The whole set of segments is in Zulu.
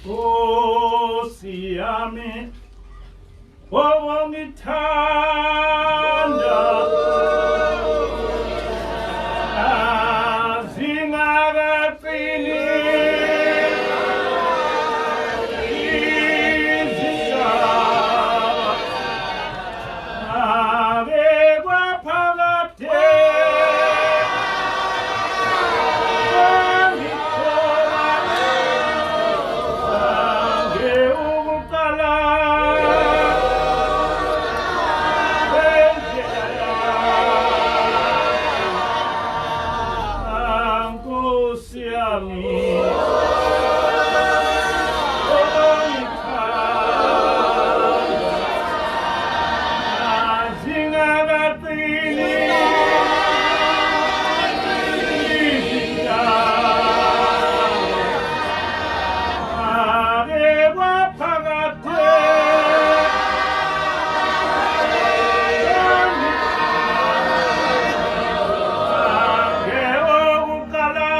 Nkosi yami, owongithanda, azingakaqini izindaba, abekwa phakade, wangithola nge ukuqala kwendlela yami. Nkosi yami, owongithanda, azingakaqini izindaba, abekwa phakade, ngewokuqala.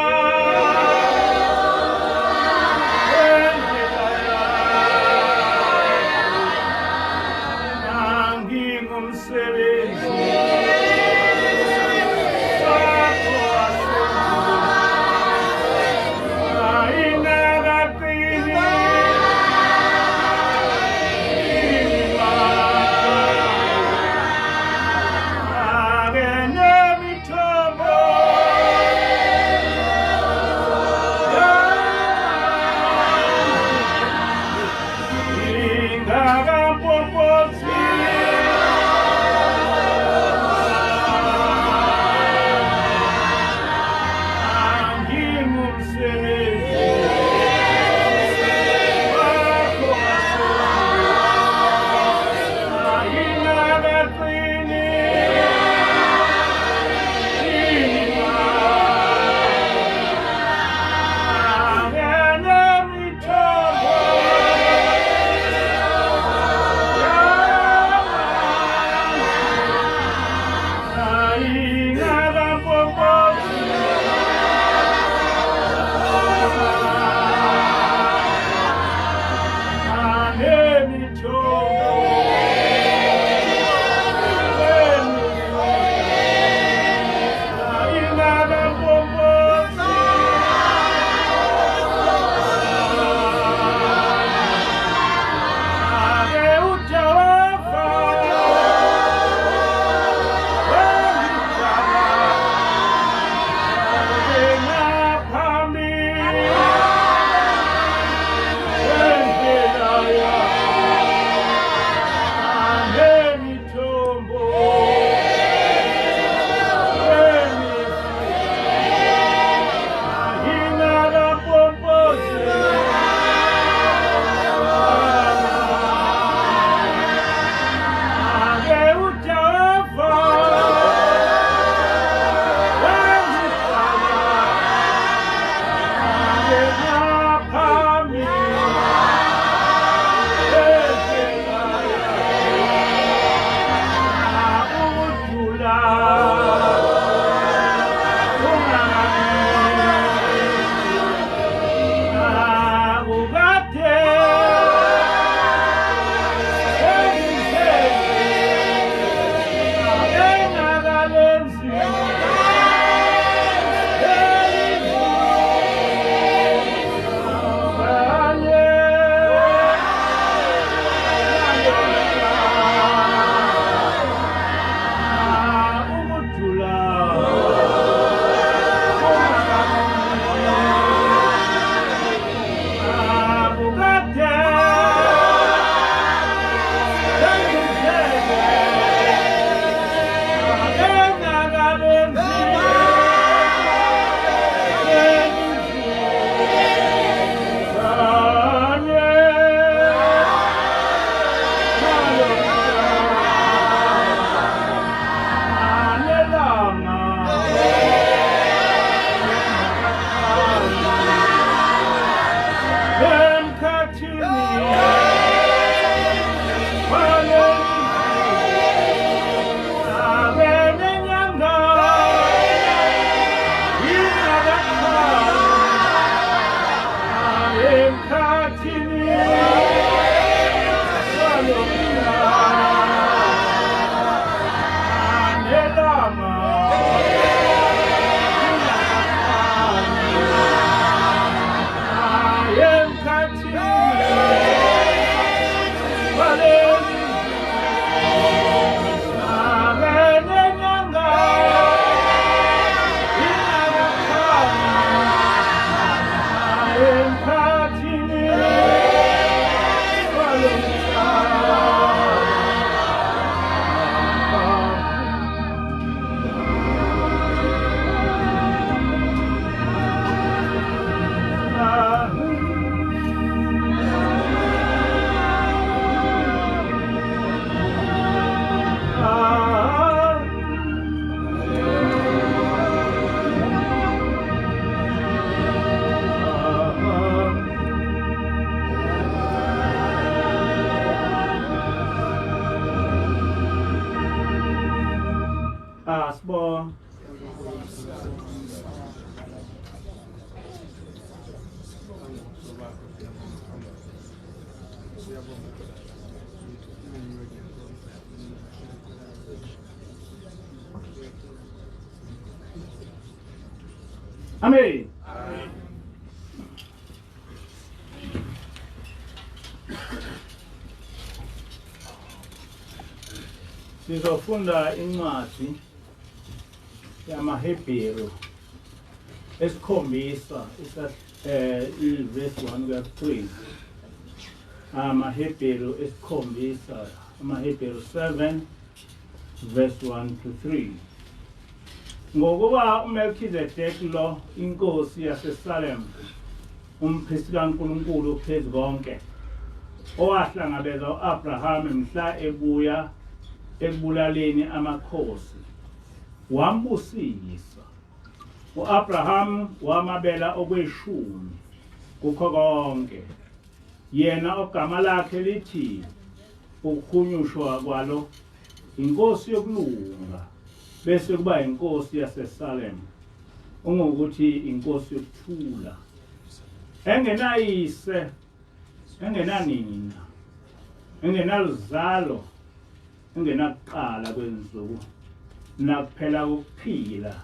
Amen. Sizofunda incwadi yamaHebheru esikhombisa ivesi 1 kuya 3. AmaHebheru esikhombisa, amaHebheru 7 verse 1 to 3. Ngokuba uMelkizedeki lo inkosi yaseSalem umpristi kaNkulunkulu phezu konke owahlangabeza uAbraham mhla ebuya ekubulaleni amakhosi wambusisa uAbraham wamabela okweshumi kukho konke yena ogama lakhe lithi ukuhunyushwa kwalo inkosi yokulunga bese kuba inkosi yaseSalem ungokuthi inkosi yokuthula engenayise engenanina engenaluzalo engenakuqala kwenzuku nakuphela kokuphila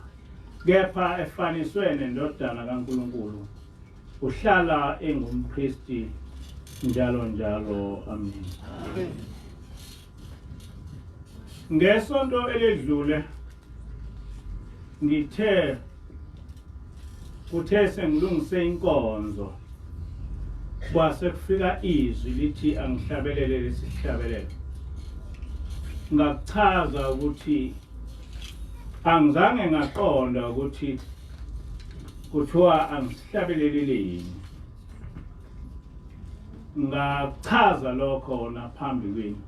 kepha efaniswe nendodana kaNkulunkulu uhlala engumpristi njalo njalo. Amen. Ngesonto eledlule ngithe kuthe sengilungise inkonzo kwase kufika izwi lithi angihlabelele lesihlabelelo. Ngakuchaza ukuthi angizange ngaqonda ukuthi kuthiwa angisihlabeleleleni. Ngachaza lokho naphambi kwenu,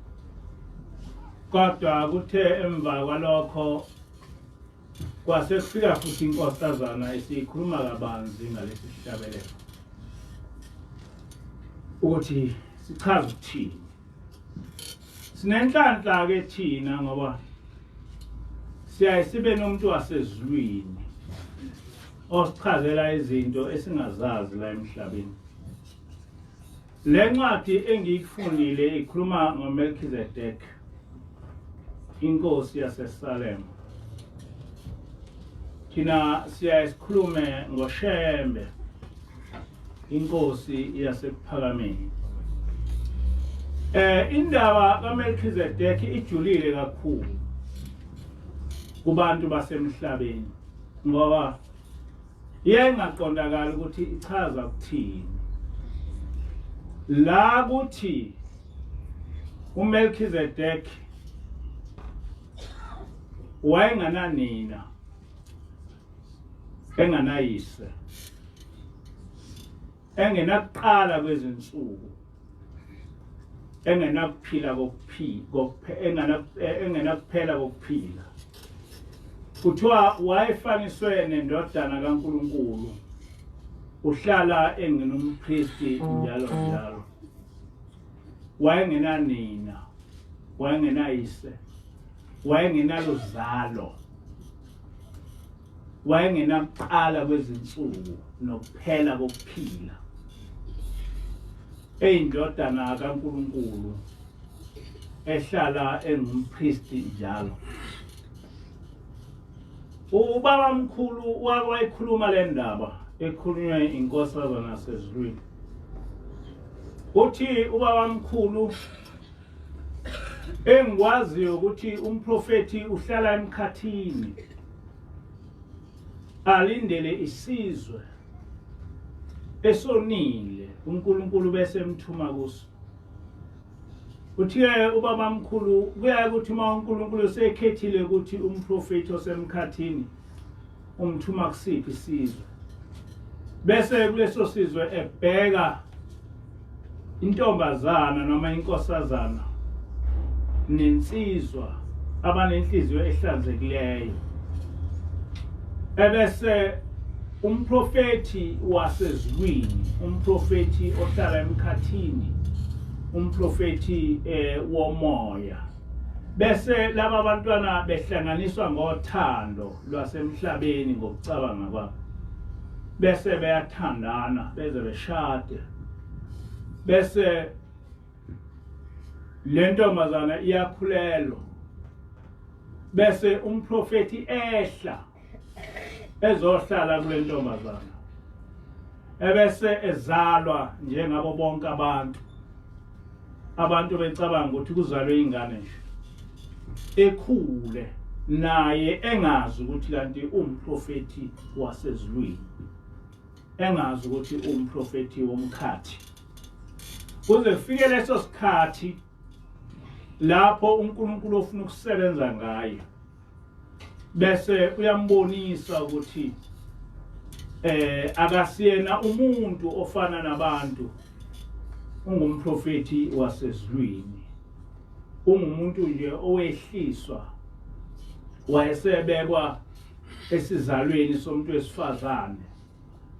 kodwa kuthe emva kwalokho kwase kufika futhi inkosazana esikhuluma kabanzi ngalesi sihlabelelo ukuthi sichaza ukuthini. Sinenhlanhla ke thina ngoba siyaye sibe nomuntu wasezulwini osichazela izinto esingazazi la emhlabeni. Le ncwadi engiyifundile ikhuluma ngoMelchizedek, inkosi yaseSalem. Thina siyaye sikhulume ngoShembe, inkosi yaseKuphakameni. Indaba kaMelchizedek ijulile kakhulu kubantu basemhlabeni ngoba iyayingaqondakali ukuthi ichaza ukuthini. La kuthi uMelchizedek wayengananina enganayise engenakuqala kwezinsuku engenakuphila kokuphila engenakuphela kokuphila. Kuthiwa wayefaniswe nendodana kaNkulunkulu, uhlala engenompristi njalo njalo. Wayengenanina, wayengenayise, wayengenaluzalo, wayengenakuqala kwezinsuku nokuphela kokuphila, eyindodana kaNkulunkulu ehlala engumpristi njalo. Ubaba mkhulu wake wayikhuluma le ndaba ekhulunywe inkosazana yasezulwini. Uthi ubaba mkhulu, engikwaziyo ukuthi umprofethi uhlala emkhathini alindele isizwe esonile uNkulunkulu bese emthuma kuso. Uthi-ke ubaba mkhulu kuyaye ukuthi uma uNkulunkulu esekhethile ukuthi umprofethi osemkhathini umthuma kusiphi isizwe, bese kuleso sizwe ebheka intombazana noma inkosazana nensizwa abanenhliziyo ehlanzekileyo, ebese umprofethi wasezulwini, umprofethi ohlala emkhathini, umprofethi womoya, bese laba bantwana behlanganiswa ngothando lwasemhlabeni ngokucabanga kwabo, bese beyathandana beze beshade, bese le ntombazana iyakhulelwa, bese umprofethi ehla Ezohlala kule ntombazana ebese ezalwa njengabo bonke abantu. Abantu becabanga ukuthi kuzalwe ingane nje ekhule naye engazi ukuthi kanti umprofeti wasezulwini, engazi ukuthi umprofeti womkhathi, kuze kufike leso sikhathi lapho uNkulunkulu ofuna ukusebenza ngaye bese uyambonisa ukuthi akasiyena umuntu ofana nabantu, ungumprofeti wasezulwini, ungumuntu nje owehliswa wayesebekwa esizalweni somuntu wesifazane,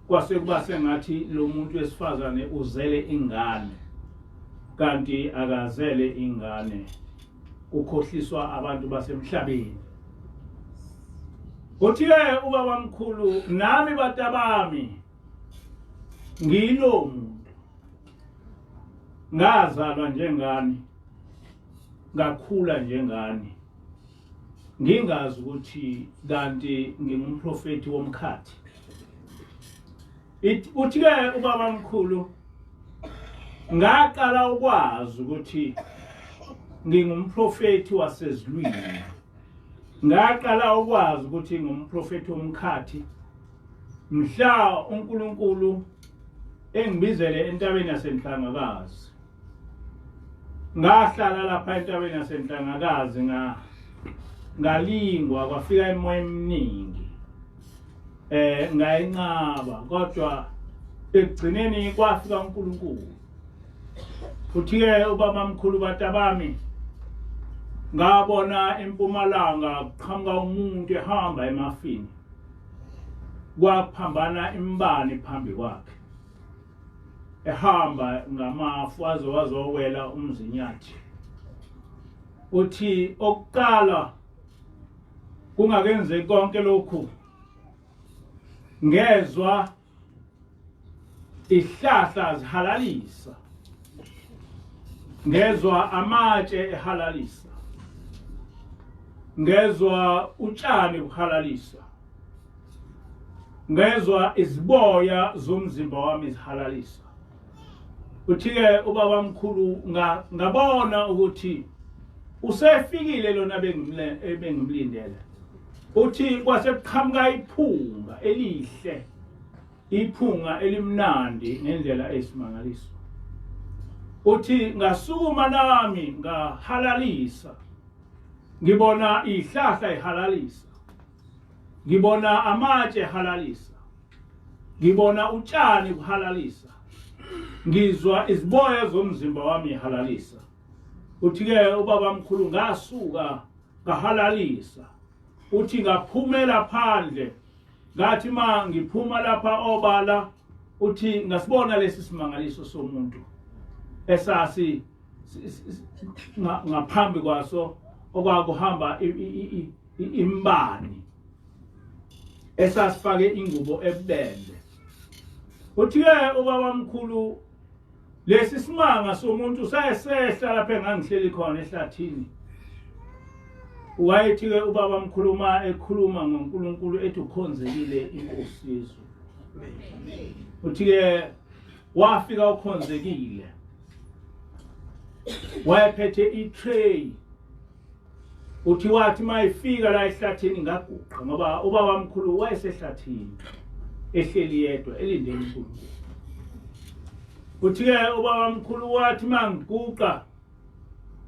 kwase kuba sengathi lo muntu wesifazane uzele ingane kanti akazele ingane, kukhohliswa abantu basemhlabeni. Uthi-ke ubaba mkhulu, nami batabami ngilo muntu, ngazalwa njengani, ngakhula njengani, ngingazi ukuthi kanti ngingumprofeti womkhathi. Uthi-ke ubaba mkhulu, ngaqala ukwazi ukuthi ngingumprofeti wasezulwini, ngaqala ukwazi ukuthi ngumprofeti womkhathi mhla uNkulunkulu engibizele entabeni yaseNhlangakazi. Ngahlala lapha entabeni yaseNhlangakazi nga ngalingwa, kwafika imoya eminingi, ngayinqaba, kodwa ekugcineni kwafika uNkulunkulu. Futhi-ke ubaba mkhulu batabami, ngabona empumalanga kuqhamuka umuntu ehamba emafini, kwaphambana imbani phambi kwakhe, ehamba ngamafu aze wazowela umzinyathi. Uthi okuqala kungakenzeki konke lokhu, ngezwa ihlahla zihalalisa, ngezwa amatshe ehalalisa, ngezwa utshani buhalalisa, ngezwa iziboya zomzimba wami zihalalisa. Uthi-ke ubaba mkhulu, ngabona ukuthi usefikile lona ebengimlindele. Uthi kwase kuqhamuka iphunga elihle, iphunga elimnandi ngendlela eyisimangaliso. Uthi ngasukuma nami ngahalalisa, ngibona ihlahla ihalalisa, ngibona amatshe ehalalisa, ngibona utshani buhalalisa, ngizwa iziboya zomzimba wami ihalalisa. Uthi-ke ubaba mkhulu, ngasuka ngahalalisa. Uthi ngaphumela phandle, ngathi ma ngiphuma lapha obala, uthi ngasibona lesi simangaliso somuntu esasi ngaphambi kwaso okwakuhamba imbani esasifake ingubo ebubende. Uthi-ke ubaba mkhulu, lesi simanga somuntu sayesehla lapha engangihleli khona ehlathini. Wayethi-ke ubaba mkhulu uma ekhuluma ngoNkulunkulu ethi ukhonzekile inkosi yezulu. Uthi-ke wafika ukhonzekile, wayephethe i-tray. Uthi wathi mayifika la ehlathini ngaguqa, ngoba ubaba mkhulu wayesehlathini ehleli yedwa elinde uNkulunkulu. Uthi-ke ubaba mkhulu wathi mangiguqa,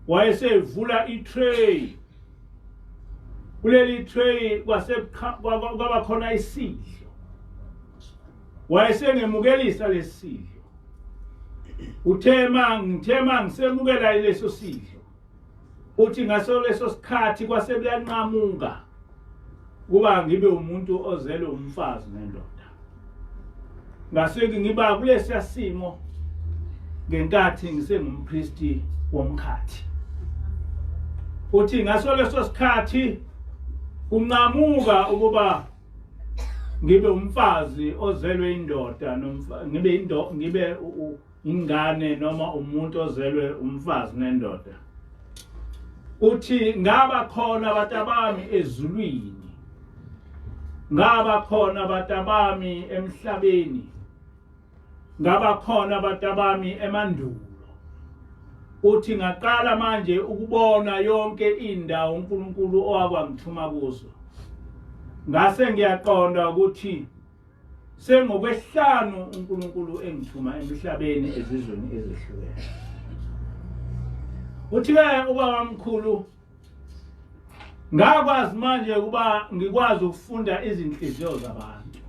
wayesevula i-tray. Kuleli tray kwase kwaba khona isidlo, wayesengemukelisa lesi sidlo. Uthe ngithe mangisemukela leso sidlo, uthi ngaso leso sikhathi kwase kuyanqamuka kuba ngibe umuntu ozelwe umfazi nendoda. Ngase ngiba kulesiya simo ngenkathi ngisengumpristi womkhathi. Uthi ngaso leso sikhathi kunqamuka ukuba ngibe umfazi ozelwe indoda, ngibe indo ngibe ingane noma umuntu ozelwe umfazi nendoda. Uthi ngaba khona batabami ezulwini. Ngaba khona batabami emhlabeni, ngaba khona batabami emandulo. Uthi ngaqala manje ukubona yonke indawo uNkulunkulu owakwangithuma kuzo. Ngase ngiyaqonda ukuthi sengokwesihlanu uNkulunkulu engithuma emhlabeni ezizweni ezehlukene. Uthi-ke ubaba mkhulu ngakwazi manje ukuba ngikwazi ukufunda izinhliziyo zabantu,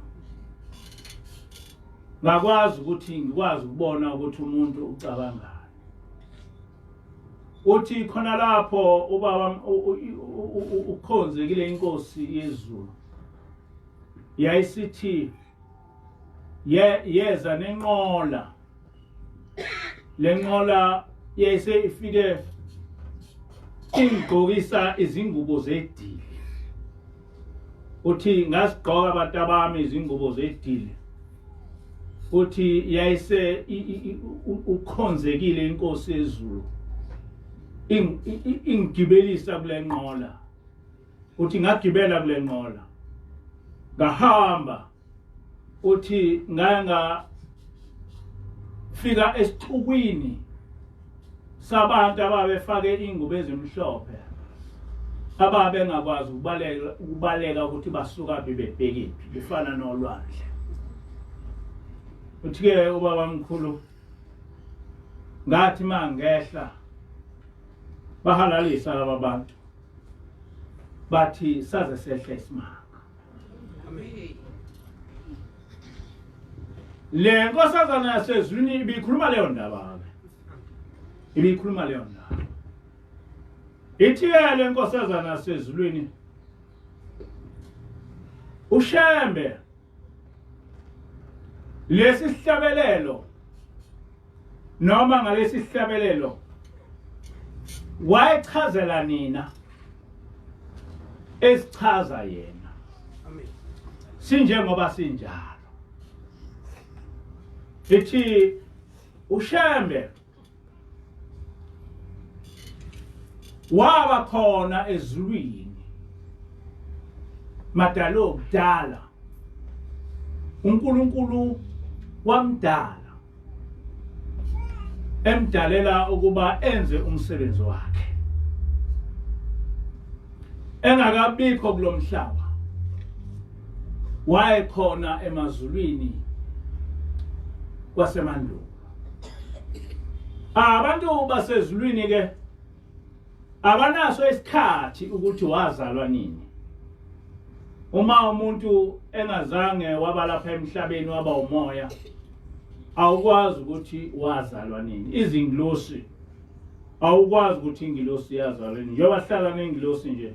ngakwazi ukuthi ngikwazi ukubona ukuthi umuntu ucabangani. Uthi khona lapho ubaba ukhonzekile inkosi yezulu yayisithi yeza nenqola, lenqola yayise ifike ingigqokisa izingubo zedili. Uthi ngazigqoka abantu abami izingubo zedili. Uthi yayise ukhonzekile inkosi yezulu ingigibelisa kule nqola. Uthi ngagibela kule nqola ngahamba. Uthi ngaya ngafika esixukwini sabantu ababefake ingubo ezimhlophe, ababengakwazi ukubaleka ukuthi basuka phi bebhekephi, befana nolwandle. Uthi-ke ubaba mkhulu ngathi mangehla bahalalisa laba bantu bathi saze sehle isimanga. Le nkosazana yasezulwini ibikhuluma leyo ndaba ke, ibikhuluma leyo ndaba. Ithi-ke le nkosazana yasezulwini uShembe lesi sihlabelelo noma ngalesi sihlabelelo wayechazela nina esichaza yena sinjengoba sinjalo. Ithi uShembe waba khona ezulwini madalo kudala, uNkulunkulu wamdala emdalela ukuba enze umsebenzi wakhe engakabikho kulomhlaba. Wayekhona emazulwini kwasemandulo. Abantu basezulwini ke abanaso isikhathi ukuthi wazalwa nini. Uma umuntu engazange waba lapha emhlabeni waba umoya, awukwazi ukuthi wazalwa nini. Izingilosi awukwazi ukuthi ingilosi yazalwa nini. Njengoba sihlala nengilosi nje,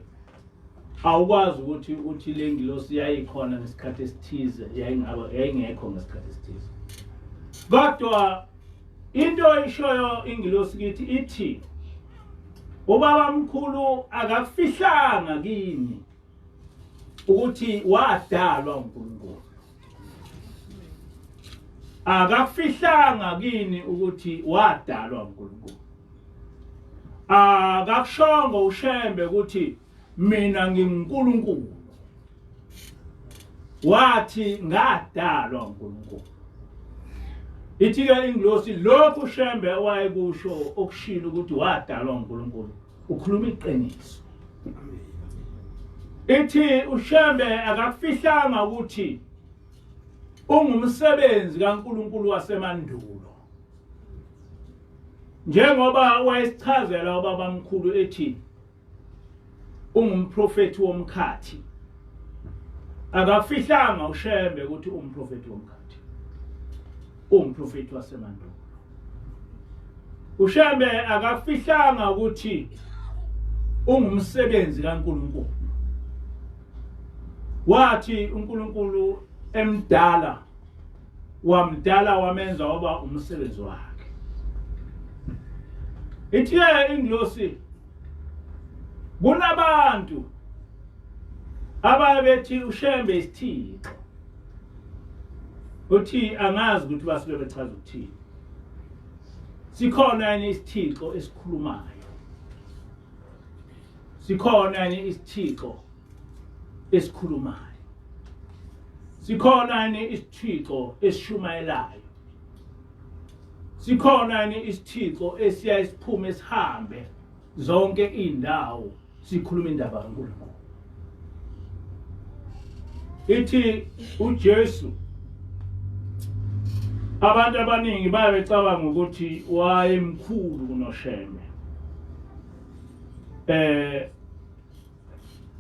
awukwazi ukuthi uthi le ngilosi yayikhona ngesikhathi esithize, yayingekho ngesikhathi esithize. Kodwa into oyishoyo ingilosi kithi ithi ubaba mkhulu akakufihlanga kini ukuthi wadalwa uNkulunkulu, akakufihlanga kini ukuthi wadalwa uNkulunkulu, akakushongo uShembe ukuthi mina nginguNkulunkulu, wathi ngadalwa uNkulunkulu. Ithi-ke ingilosi lokhu uShembe owayekusho okushilo ukuthi wadalwa uNkulunkulu ukhuluma iqiniso. Ithi uShembe akakufihlanga ukuthi ungumsebenzi kaNkulunkulu wasemandulo, njengoba wayesichazela ubabamkhulu ethi ungumprofethi womkhathi. Akafihlanga uShembe ukuthi ungumprofethi womkhathi, ungumprofethi wasemandulo. uShembe akafihlanga ukuthi ungumsebenzi kaNkulunkulu. Wathi uNkulunkulu emdala wamdala wamenza waba umsebenzi wakhe. Ithiye ingilosi kunabantu ababethi uShembe isithixo, uthi angazi ukuthi basuke bechaza ukuthini. Sikhona yini isithixo esikhulumayo? Sikhona yini isithixo esikhulumayo? Sikhona yini isithixo esishumayelayo? Sikhona yini isithixo esiya isiphume sihambe zonke indawo sikhuluma indaba kaNkulunkulu? Ithi uJesu abantu abaningi bayabecabanga ukuthi wayemkhulu kunoShembe. Eh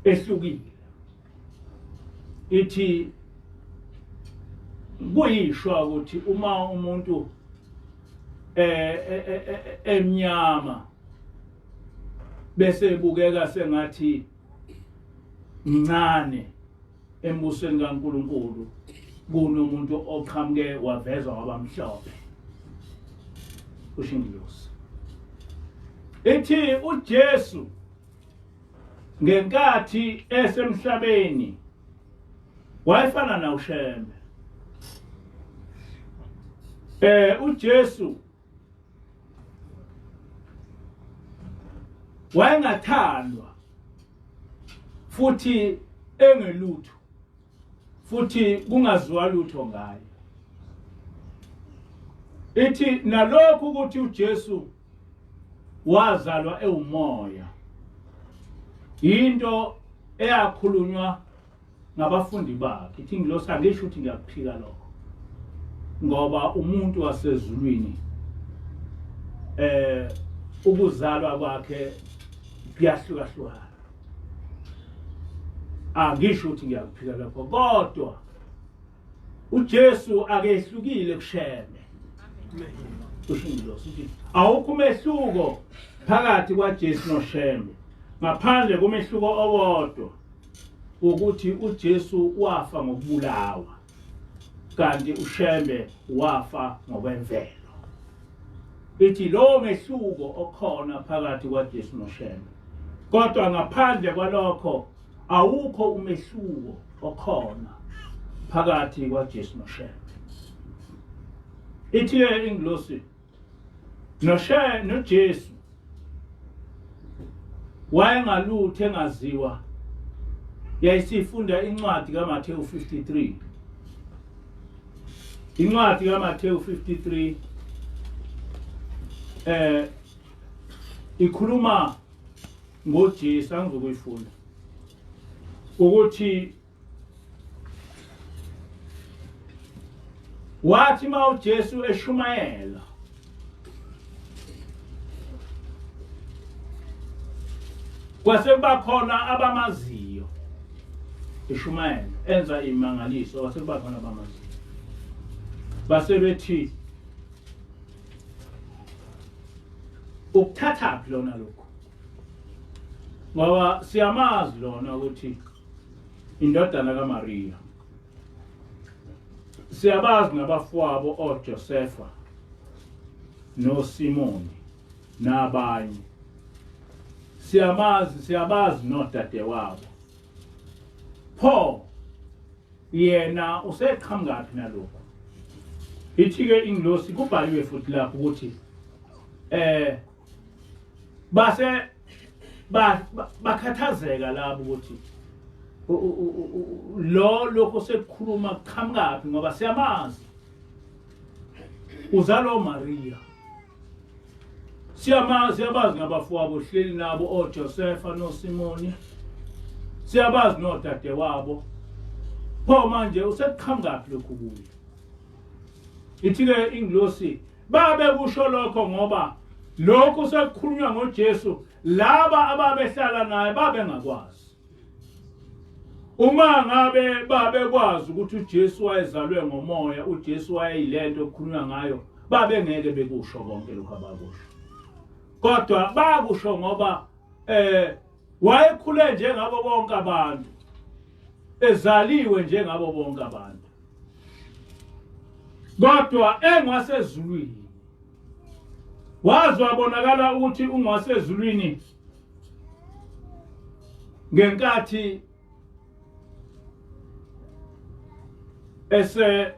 ehlukile. Ithi kuyishwa ukuthi uma umuntu eh, eh, eh, eh emnyama bese ebukeka sengathi mncane embusweni kaNkuluNkulu kunomuntu oqhamuke wavezwa wabamhlophe kusho ingilosi ithi uJesu ngenkathi esemhlabeni wayefana nawuShembe eh uJesu wayengathandwa futhi engelutho futhi kungaziwa lutho ngaye ithi nalokhu ukuthi uJesu wazalwa ewumoya into eyakhulunywa ngabafundi bakhe ithi ingilosi angisho ukuthi ngiyakuphika lokho ngoba umuntu wasezulwini eh ukuzalwa kwakhe kuyahlukahlukana angisho ukuthi ngiyakuphika lokho kodwa uJesu akehlukile kuShembe kusho ingilosi ukuthi awukho umehluko phakathi kwaJesu noShembe ngaphandle komehluko owodwa ukuthi uJesu wafa ngokubulawa kanti uShembe wafa ngokwemvelo ithi lowo mehluko okhona phakathi kwaJesu noShembe kodwa ngaphandle kwalokho awukho umehluko okhona phakathi kwaJesu noShembe ithi-ke ingilosi noShe noJesu wayengalutho engaziwa yayisifunda incwadi kaMathewu 53 incwadi kaMathewu 53 eh ikhuluma ngoJesu angizokuyifunda ukuthi wathi uma uJesu eshumayela kwase kuba khona abamaziyo eshumayela enza imangaliso kwase kuba khona abamaziyo base bethi ukuthathaphi lona lokhu ngoba siyamazi lona ukuthi indodana kaMaria siyabazi nabafowabo oJosefa noSimoni nabanye siyamazi siyabazi nodadewabo pho yena useqhamukaphi nalokhu ithi ke ingilosi kubhaliwe futhi lapho ukuthi eh base bakhathazeka labo ukuthi lo lokho sekukhuluma kuqhamukaphi ngoba siyamazi uzalwa uMaria siyamazi siyabazi nabafowabo hleli nabo oJosefa noSimoni siyabazi nodadewabo pho manje usekuqhamukaphi lokhu kuye ithi-ke ingilosi babe kusho lokho ngoba lokhu sekukhulunywa ngoJesu laba ababehlala naye babengakwazi uma ngabe babekwazi ukuthi uJesu wayezalwe ngomoya uJesu wayeyilento okukhulunywa ngayo babengeke bekusho konke lokho abakusho kodwa bakusho ngoba eh wayekhule njengabo bonke abantu ezaliwe njengabo bonke abantu kodwa engwasezulwini waze wabonakala ukuthi ungwasezulwini ngenkathi ese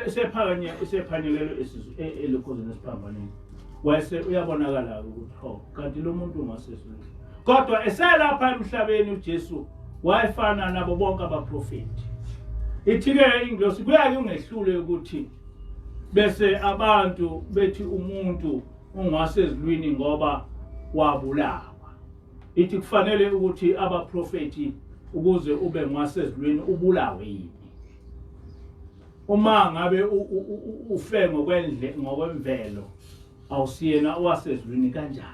esephakanye esephanyelelwe elokhozini esiphambaneni wayese uyabonakala ukuthi ho kanti lo muntu ungasezulwini kodwa eselapha emhlabeni uJesu Wayefana nabo bonke abaprofeti. Ithi-ke ingilosi kuyake ungehlule ukuthi bese abantu bethi umuntu ungwasezulwini ngoba wabulawa. Ithi kufanele ukuthi abaprofeti ukuze ube ngwasezulwini ubulawe yini? Uma ngabe ufe ngokwendle ngokwemvelo awusiyena owasezulwini kanjani?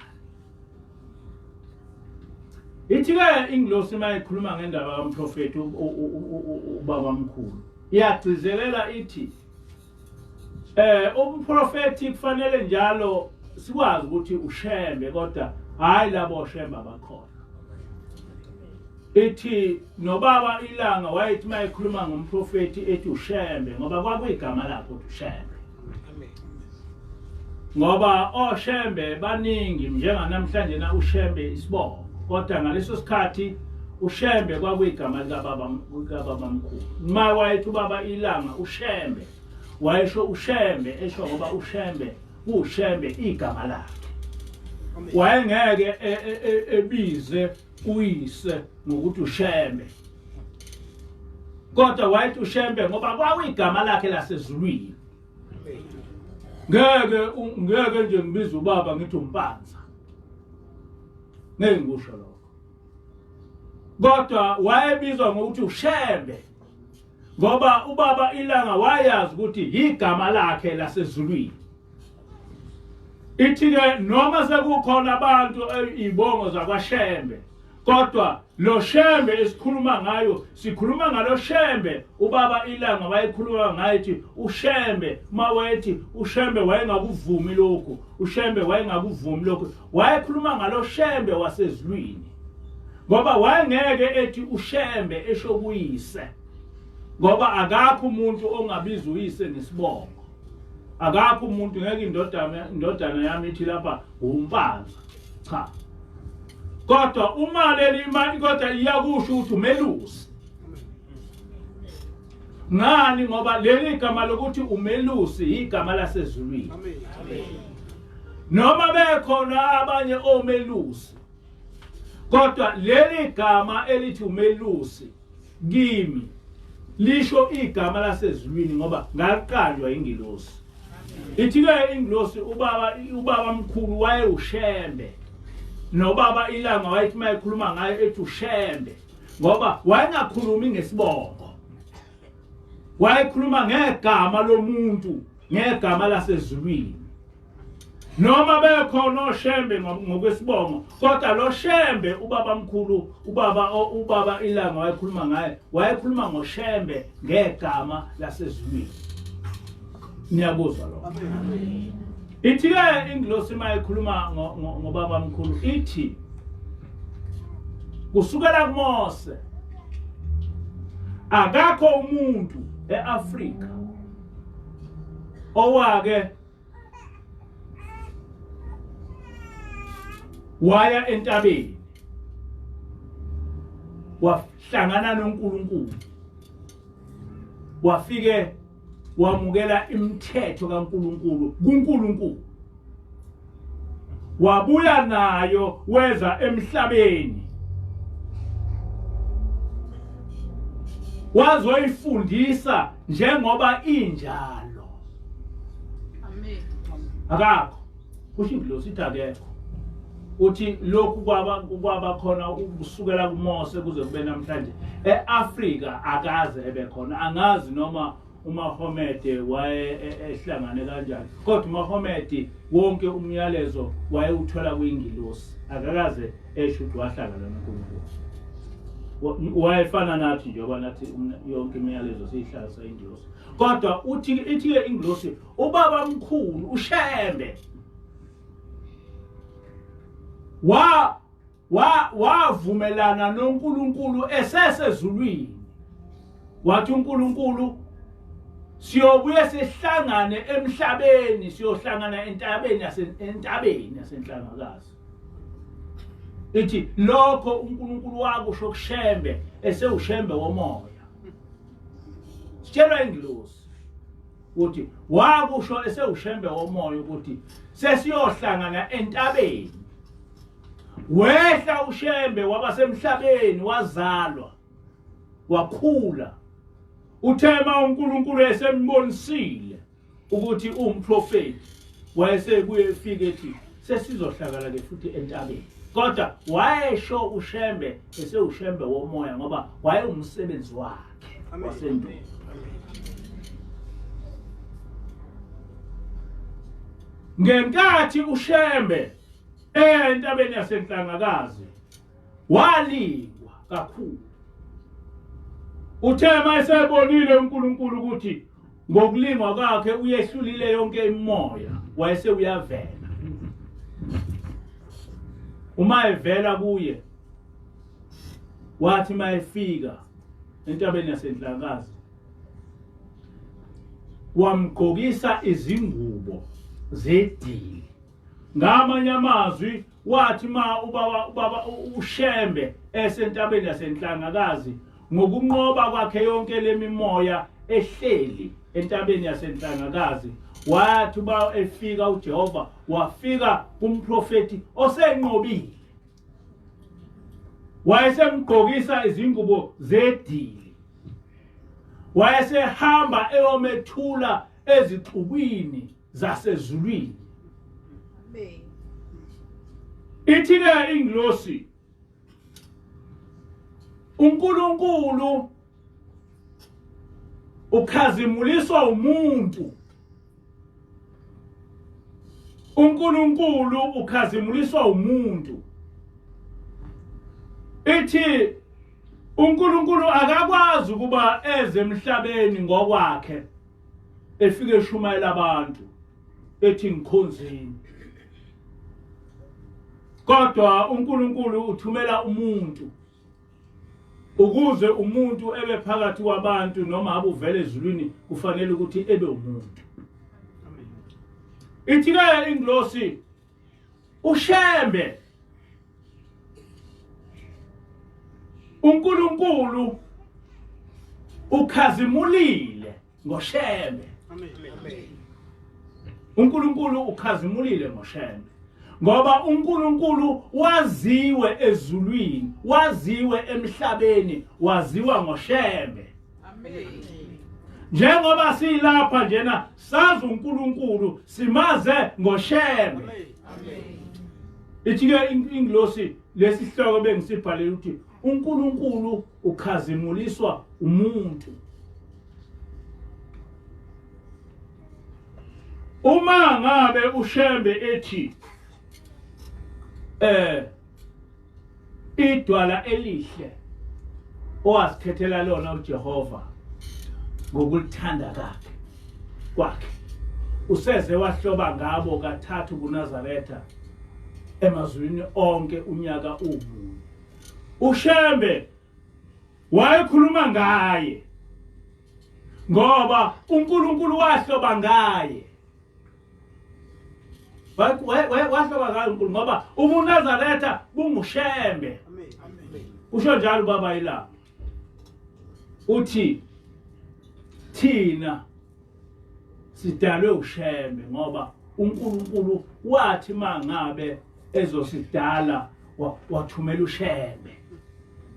Ithi-ke ingilosi uma ikhuluma ngendaba kamprofethi ubabamkhulu iyagcizelela ithi umprofethi kufanele njalo sikwazi ukuthi ushembe kodwa hayi labo shembe abakhona. Ithi nobaba ilanga wayethi uma ekhuluma ngomprofethi ethi ushembe ngoba kwakuyigama lakhe ukuthi ushembe. Ngoba oshembe baningi njenganamhlanje na ushembe isibongo kodwa ngaleso sikhathi ushembe kwakuyigama likababa likababamkhulu. Uma wayethi ubaba ilanga ushembe wayesho ushembe esho ngoba ushembe kushembe igama lakhe. Wayengeke e, e, e, ebize uyise ngokuthi ushembe kodwa wayethi ushembe ngoba kwakuyigama lakhe lasezulwini. Ngeke ngeke nje ngibize ubaba ngithi umpanza, ngeke ngikusho lokho, kodwa wayebizwa ngokuthi ushembe ngoba ubaba ilanga wayazi ukuthi igama lakhe lasezulwini. Ithi-ke noma sekukhona abantu ibongo zakwaShembe kodwa lo Shembe esikhuluma ngayo sikhuluma ngalo Shembe ubaba ilanga wayekhuluma ngaye ethi uShembe mawethi uShembe wayengakuvumi lokhu uShembe wayengakuvumi lokhu wayekhuluma ngalo Shembe wasezulwini ngoba wayengeke ethi uShembe esho kuyise ngoba akakho umuntu ongabiza uyise ngesibongo. Akakho umuntu ngeke indodana indodana yami ithi lapha umpanza cha kodwa uma leli imali kodwa iyakusho ukuthi umelusi ngani ngoba leli gama lokuthi umelusi igama lasezulwini noma bekhona abanye omelusi kodwa leli gama elithi umelusi kimi lisho igama lasezulwini ngoba ngaqanjwa ingilosi. Ithi-ke ingilosi ubaba ubaba mkhulu wayewushembe nobaba ilanga wayethi uma ekhuluma ngayo ethi ushembe ngoba wayengakhulumi ngesibongo wayekhuluma ngegama lomuntu ngegama lasezulwini noma bekhona oshembe ngokwesibongo kodwa lo shembe ubaba mkhulu ubaba ubaba ilanga wayekhuluma ngaye wayekhuluma ngoshembe ngegama lasezulwini. Niyakuzwa lokho? Ithi-ke ingilosi uma ikhuluma ngobaba mkhulu ithi kusukela kuMose akakho umuntu eAfrika owake waya entabeni wahlangana noNkulunkulu wafike wamukela imithetho kaNkulunkulu kuNkulunkulu wabuya nayo weza emhlabeni wazoyifundisa njengoba injalo. Amen. Akakho kusho ingilosi ithi akekho uthi lokhu kwaba kwaba khona kusukela kuMose kuze kube namhlanje eAfrika akaze ebe khona. Angazi noma uMahomede waye ehlangane kanjani kodwa uMahomede wonke umyalezo wayewuthola kwingilosi akakaze esho ukuthi wahlangana noNkulunkulu. Wayefana nathi njengoba nathi yonke imiyalezo siyihlalisa ingilosi kodwa uthi ithi-ke ingilosi ubaba mkhulu uShembe wa wa wavumelana noNkulunkulu esesezulwini wathi uNkulunkulu siyobuye sihlangane emhlabeni siyohlangana entabeni yasentabeni yasenhlangakazi. Ithi lokho uNkulunkulu wakusho kuShembe esewuShembe womoya. Sitshelwa ingilosi ukuthi wakusho esewuShembe womoya ukuthi sesiyohlangana entabeni. Wehla uShembe waba semhlabeni wazalwa. Wakhula. Uthe ma uNkulunkulu esembonisile ukuthi uwumprofeti, wayesebuye efika ethi sesizohlakala ke futhi entabeni. Kodwa wayesho uShembe esewuShembe womoya ngoba wayewumsebenzi wakhe wasendulo. Ngenkathi uShembe entabeni yaseNhlangakazi walingwa kakhulu. Uthe mayesebonile uNkulunkulu ukuthi ngokulingwa kwakhe uyehlulile yonke imimoya, wayese uyavela. Uma evela kuye wathi mayefika entabeni yaseNhlangakazi wamgqokisa izingubo zedili. Ngamanye amazwi wathi ma ubaba uShembe esentabeni yaseNhlangakazi ngokunqoba kwakhe yonke lemimoya ehleli entabeni yaseNhlangakazi, wathi uba efika uJehova wafika kumprofeti osenqobile, wayesemgqokisa izingubo zedili, wayesehamba eyomethula ezixukwini zasezulwini. Amen. Ithi-ke ingilosi, uNkulunkulu ukhazimuliswa umuntu. uNkulunkulu ukhazimuliswa umuntu. Ithi uNkulunkulu akakwazi ukuba eze emhlabeni ngokwakhe efike eshumayela abantu ethi ngikhonzeni, kodwa uNkulunkulu uthumela umuntu ukuze umuntu ebe phakathi kwabantu, noma abe uvela ezulwini kufanele ukuthi ebe umuntu. Ithi-ke ingilosi uShembe uNkulunkulu ukhazimulile ngoShembe. Amen. uNkulunkulu ukhazimulile ngoShembe ngoba uNkulunkulu waziwe ezulwini, waziwe emhlabeni, waziwa ngoShembe. Amen. Njengoba silapha njena sazi uNkulunkulu, simaze ngoShembe. Amen. Ithi-ke ingilosi lesi sihloko bengisibhalele ukuthi uNkulunkulu ukhazimuliswa umuntu. Uma ngabe uShembe ethi idwala elihle owazikhethela lona uJehova ngokulithanda kakhe kwakhe, useze wahloba ngabo kathathu kuNazaretha emazulwini onke unyaka umunye. uShembe wayekhuluma ngaye ngoba uNkulunkulu wahloba ngaye, wahloba ngaye uNkulunkulu ngoba ubuNazaretha bunguShembe. Usho njalo baba ilanga uthi thina sidalwe uShembe ngoba uNkulunkulu wathi mangabe ezosidala wathumela uShembe.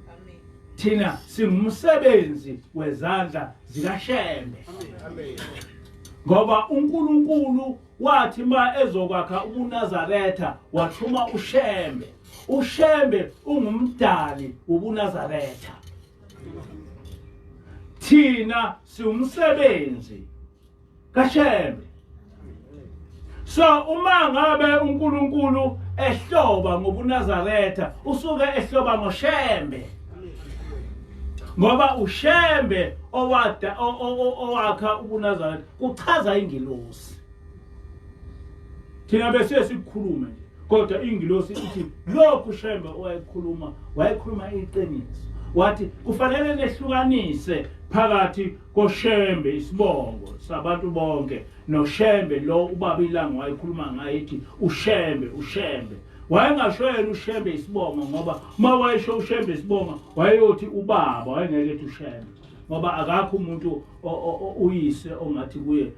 Amen. Thina singumsebenzi wezandla zikaShembe. Amen. Ngoba uNkulunkulu wathi ma ezokwakha ubuNazaretha wathuma uShembe. uShembe ungumdali wobuNazaretha. Thina siwumsebenzi kaShembe. So uma ngabe uNkulunkulu ehloba ngobuNazaretha usuke ehloba ngoShembe, ngoba uShembe owada owakha ubuNazaretha kuchaza ingilosi. Thina bese sikukhulume nje, kodwa ingilosi ithi lokhu Shembe owayekhuluma wayekhuluma iqiniso. Wathi kufanele nehlukanise phakathi koShembe isibongo sabantu bonke noShembe lo ubaba iLanga wayekhuluma ngaye ethi uShembe uShembe. Wayengasho yena uShembe isibongo, ngoba uma wayesho uShembe isibongo wayeyothi ubaba, wayengeke ethi uShembe, ngoba akakho umuntu uyise ongathi kuye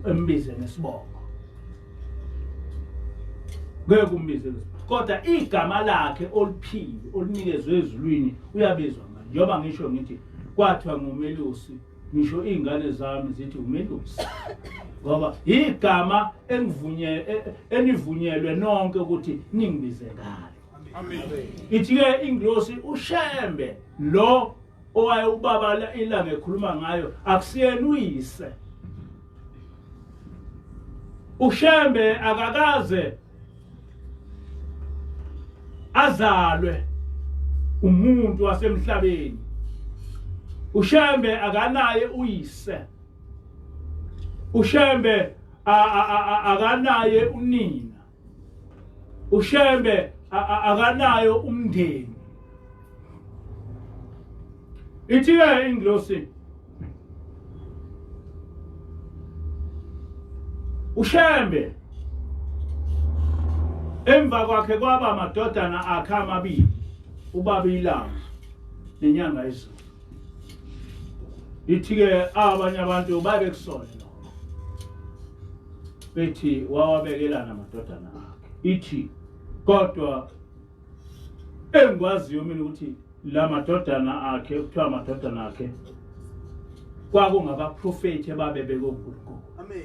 embize ngesibongo, ngeke umbize ngesibongo, kodwa igama lakhe oliphiwe olunikezwe ezulwini uyabizwa ngalo. Njengoba ngisho ngithi kwathiwa ngumelusi, ngisho iy'ngane zami zithi umelusi ngoba igama engivunye enivunyelwe nonke ukuthi ningibize ngalo. Ithi-ke ingilosi uShembe lo owaye ubaba ilanga ekhuluma ngayo akusiyena uyise. uShembe akakaze azalwe umuntu wasemhlabeni. uShembe akanaye uyise. uShembe akanaye unina. uShembe akanayo umndeni. Ithi-ke ingilosi uShembe emva kwakhe kwaba amadodana akhe amabili, ubaba ilanga nenyanga izulu. Ithi-ke abanye abantu babekusole lokho, bethi wawabekelana amadodana akhe. Ithi kodwa engikwaziyo mina ukuthi la madodana akhe kuthiwa amadodana akhe kwakungabaprofethi ababebekwe uNkulunkulu. Amen.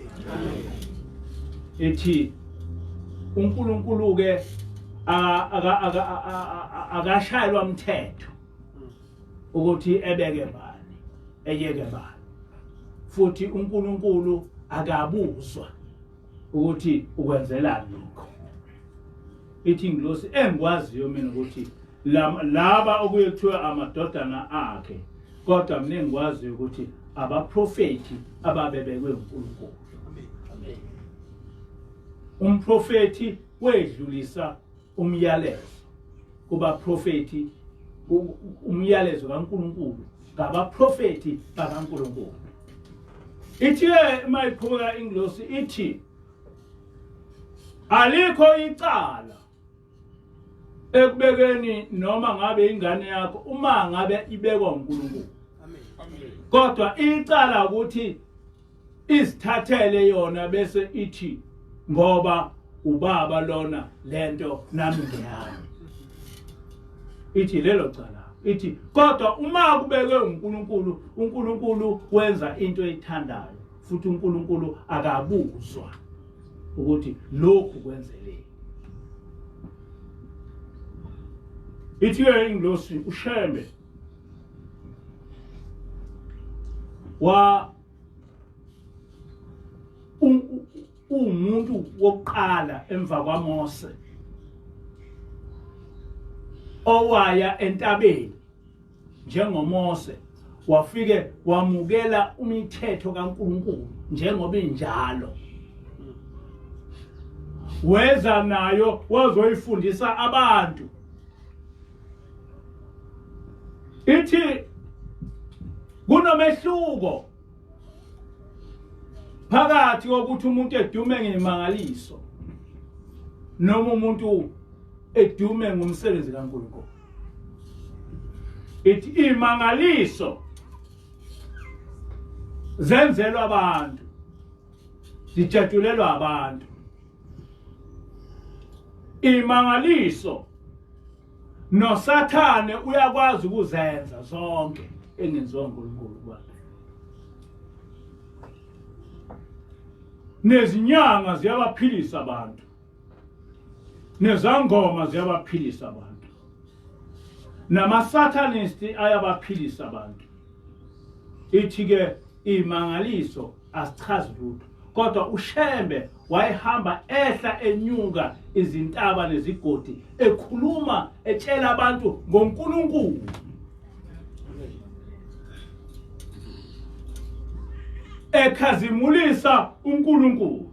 Ethi uNkulunkulu ke akashayelwa umthetho ukuthi ebeke bani eyeke bani, futhi uNkulunkulu akabuzwa ukuthi ukwenzelani lokho. Ithi ingilosi engikwaziyo mina ukuthi laba okuye kuthiwa amadodana akhe, kodwa mina engikwaziyo ukuthi abaprofethi ababebekwe uNkulunkulu. Umprofethi wedlulisa umyalezo kubaprofethi, umyalezo kaNkulunkulu ngabaprofethi bakaNkulunkulu. Ithi-ke uma iqhubeka ingilosi ithi alikho icala ekubekeni noma ngabe ingane yakho uma ngabe ibekwa uNkulunkulu. Kodwa icala ukuthi izithathele yona bese ithi ngoba ubaba lona lento nami ngiyami. Ithi lelo cala. Ithi kodwa uma kubekwe uNkulunkulu, uNkulunkulu wenza into eyithandayo futhi uNkulunkulu akabuzwa ukuthi lokhu kwenzeleni. Ithi ke ingilosi uShembe wa umuntu wokuqala emva kwaMose owaya entabeni njengoMose, wafike wamukela umithetho kaNkulunkulu njengoba injalo, weza nayo wazoyifundisa abantu. Ithi kunomehluko phakathi kokuthi umuntu edume ngemangaliso noma umuntu edume ngomsebenzi kaNkulunkulu. Ithi imangaliso zenzelwa abantu, zijatshulelwa abantu. Imangaliso noSathane uyakwazi ukuzenza zonke engenziwa uNkulunkulu kubantu. Nezinyanga ziyabaphilisa abantu, nezangoma ziyabaphilisa abantu, namasatanist ayabaphilisa abantu. Ithi ke imangaliso asichazi lutho, kodwa uShembe wayehamba ehla enyuka izintaba nezigodi ekhuluma etshela abantu ngoNkulunkulu. Ekhazimulisa uNkulunkulu.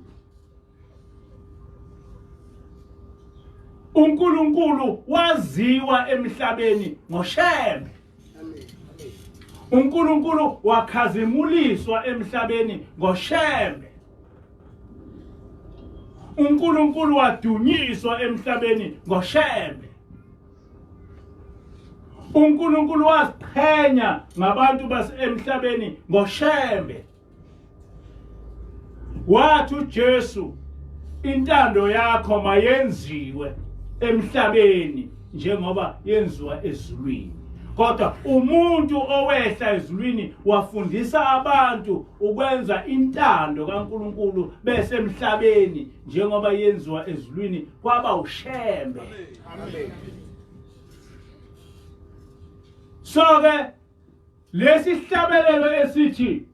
uNkulunkulu waziwa emhlabeni ngoShembe. uNkulunkulu wakhazimuliswa emhlabeni ngoShembe. uNkulunkulu wadunyiswa emhlabeni ngoShembe. uNkulunkulu waziqhenya ngabantu basemhlabeni ngoShembe. Wathi uJesu intando yakho mayenziwe emhlabeni njengoba yenziwa ezulwini. Kodwa umuntu owehla ezulwini wafundisa abantu ukwenza intando kaNkuluNkulu bese emhlabeni njengoba yenziwa ezulwini kwaba uShembe. Amen. So ke lesi sihlabelelo esithi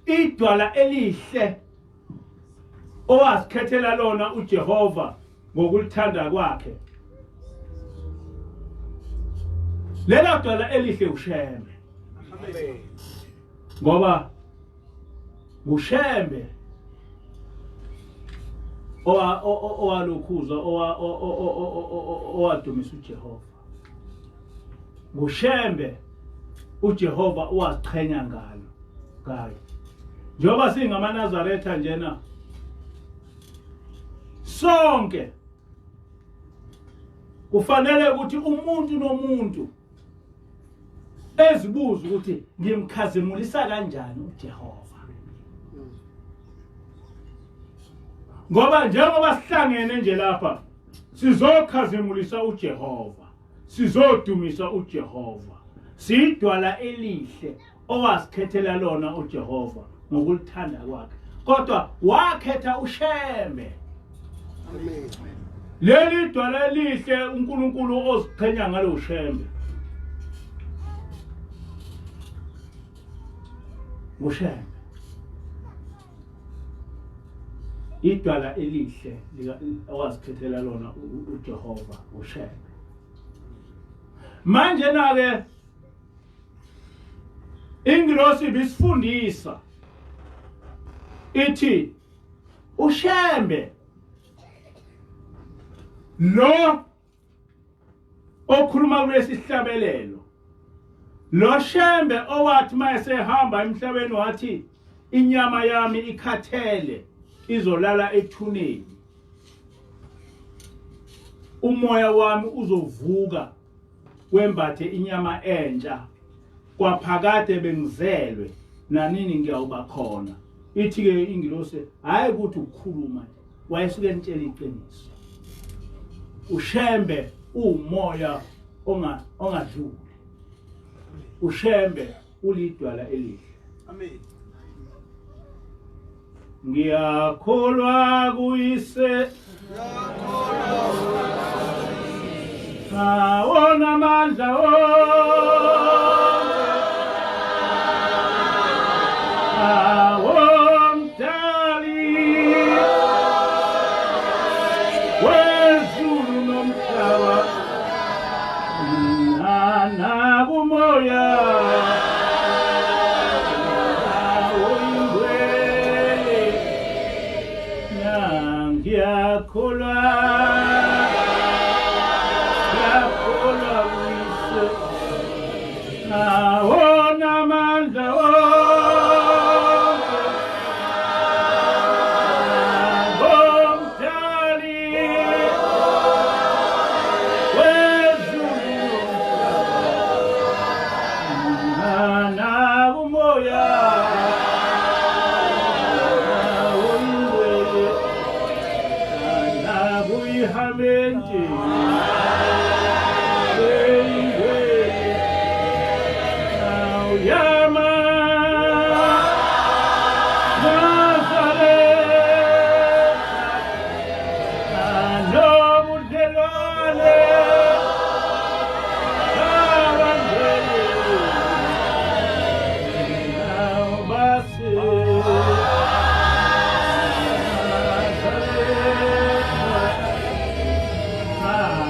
idwala elihle owazikhethela lona uJehova ngokulithanda kwakhe, lela dwala elihle uShembe. Amen. Ngoba uShembe owalokhuza owadumisa uJehova, nguShembe uJehova owaziqhenya ngalo ngayo. Njengoba singamaNazaretha njena sonke kufanele ukuthi umuntu nomuntu ezibuza ukuthi ngimkhazimulisa kanjani uJehova, ngoba njengoba sihlangene nje lapha sizokhazimulisa uJehova, sizodumisa uJehova, siyidwala elihle owazikhethela lona uJehova ngokulithanda kwakhe, kodwa wakhetha uShembe. Amen. Leli dwala elihle uNkulunkulu oziqhenya ngalo uShembe, uShembe idwala elihle owazikhethela lona uJehova uShembe. Manje na ke ingilosi ibisifundisa ithi uShembe lo okhuluma kulesi sihlabelelo, lo Shembe owathi mayesehamba emhlabeni wathi inyama yami ikhathele izolala ethuneni, umoya wami uzovuka wembathe inyama entsha, kwaphakade bengizelwe nanini ngiyawuba khona. Ithi ke ingilosi hayi ukuthi ukukhuluma nje, wayesuke enitshela iqiniso. uShembe uwumoya ongadluli, uShembe ulidwala elihle. Amen. Ngiyakholwa kuyise awona amandla awomdali wezulu nomhlaba nakumoya oyingcwele, ngiyakholwa, ngiyakholwa kuyise awona amandla onke ngomdali wezulu nakumoya oyingcwele nakuyihamenti eyingcwele nawuyama Nazaretha nobudlelwane abangcwele nawubase Nazaretha.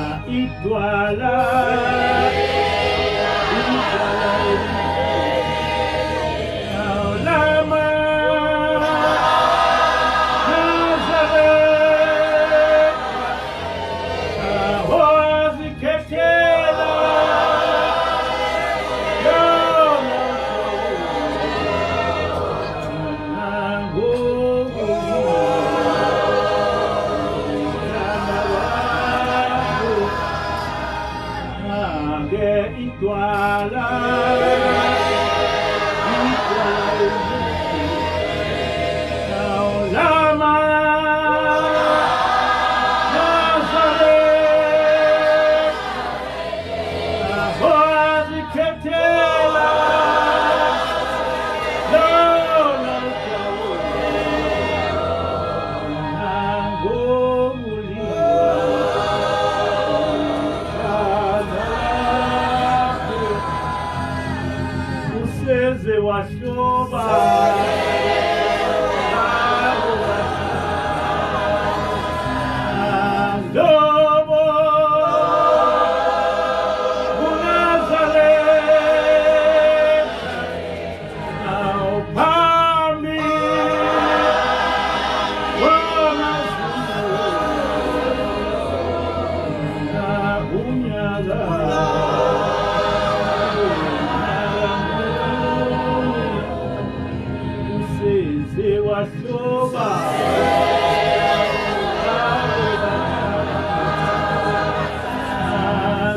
wahloba.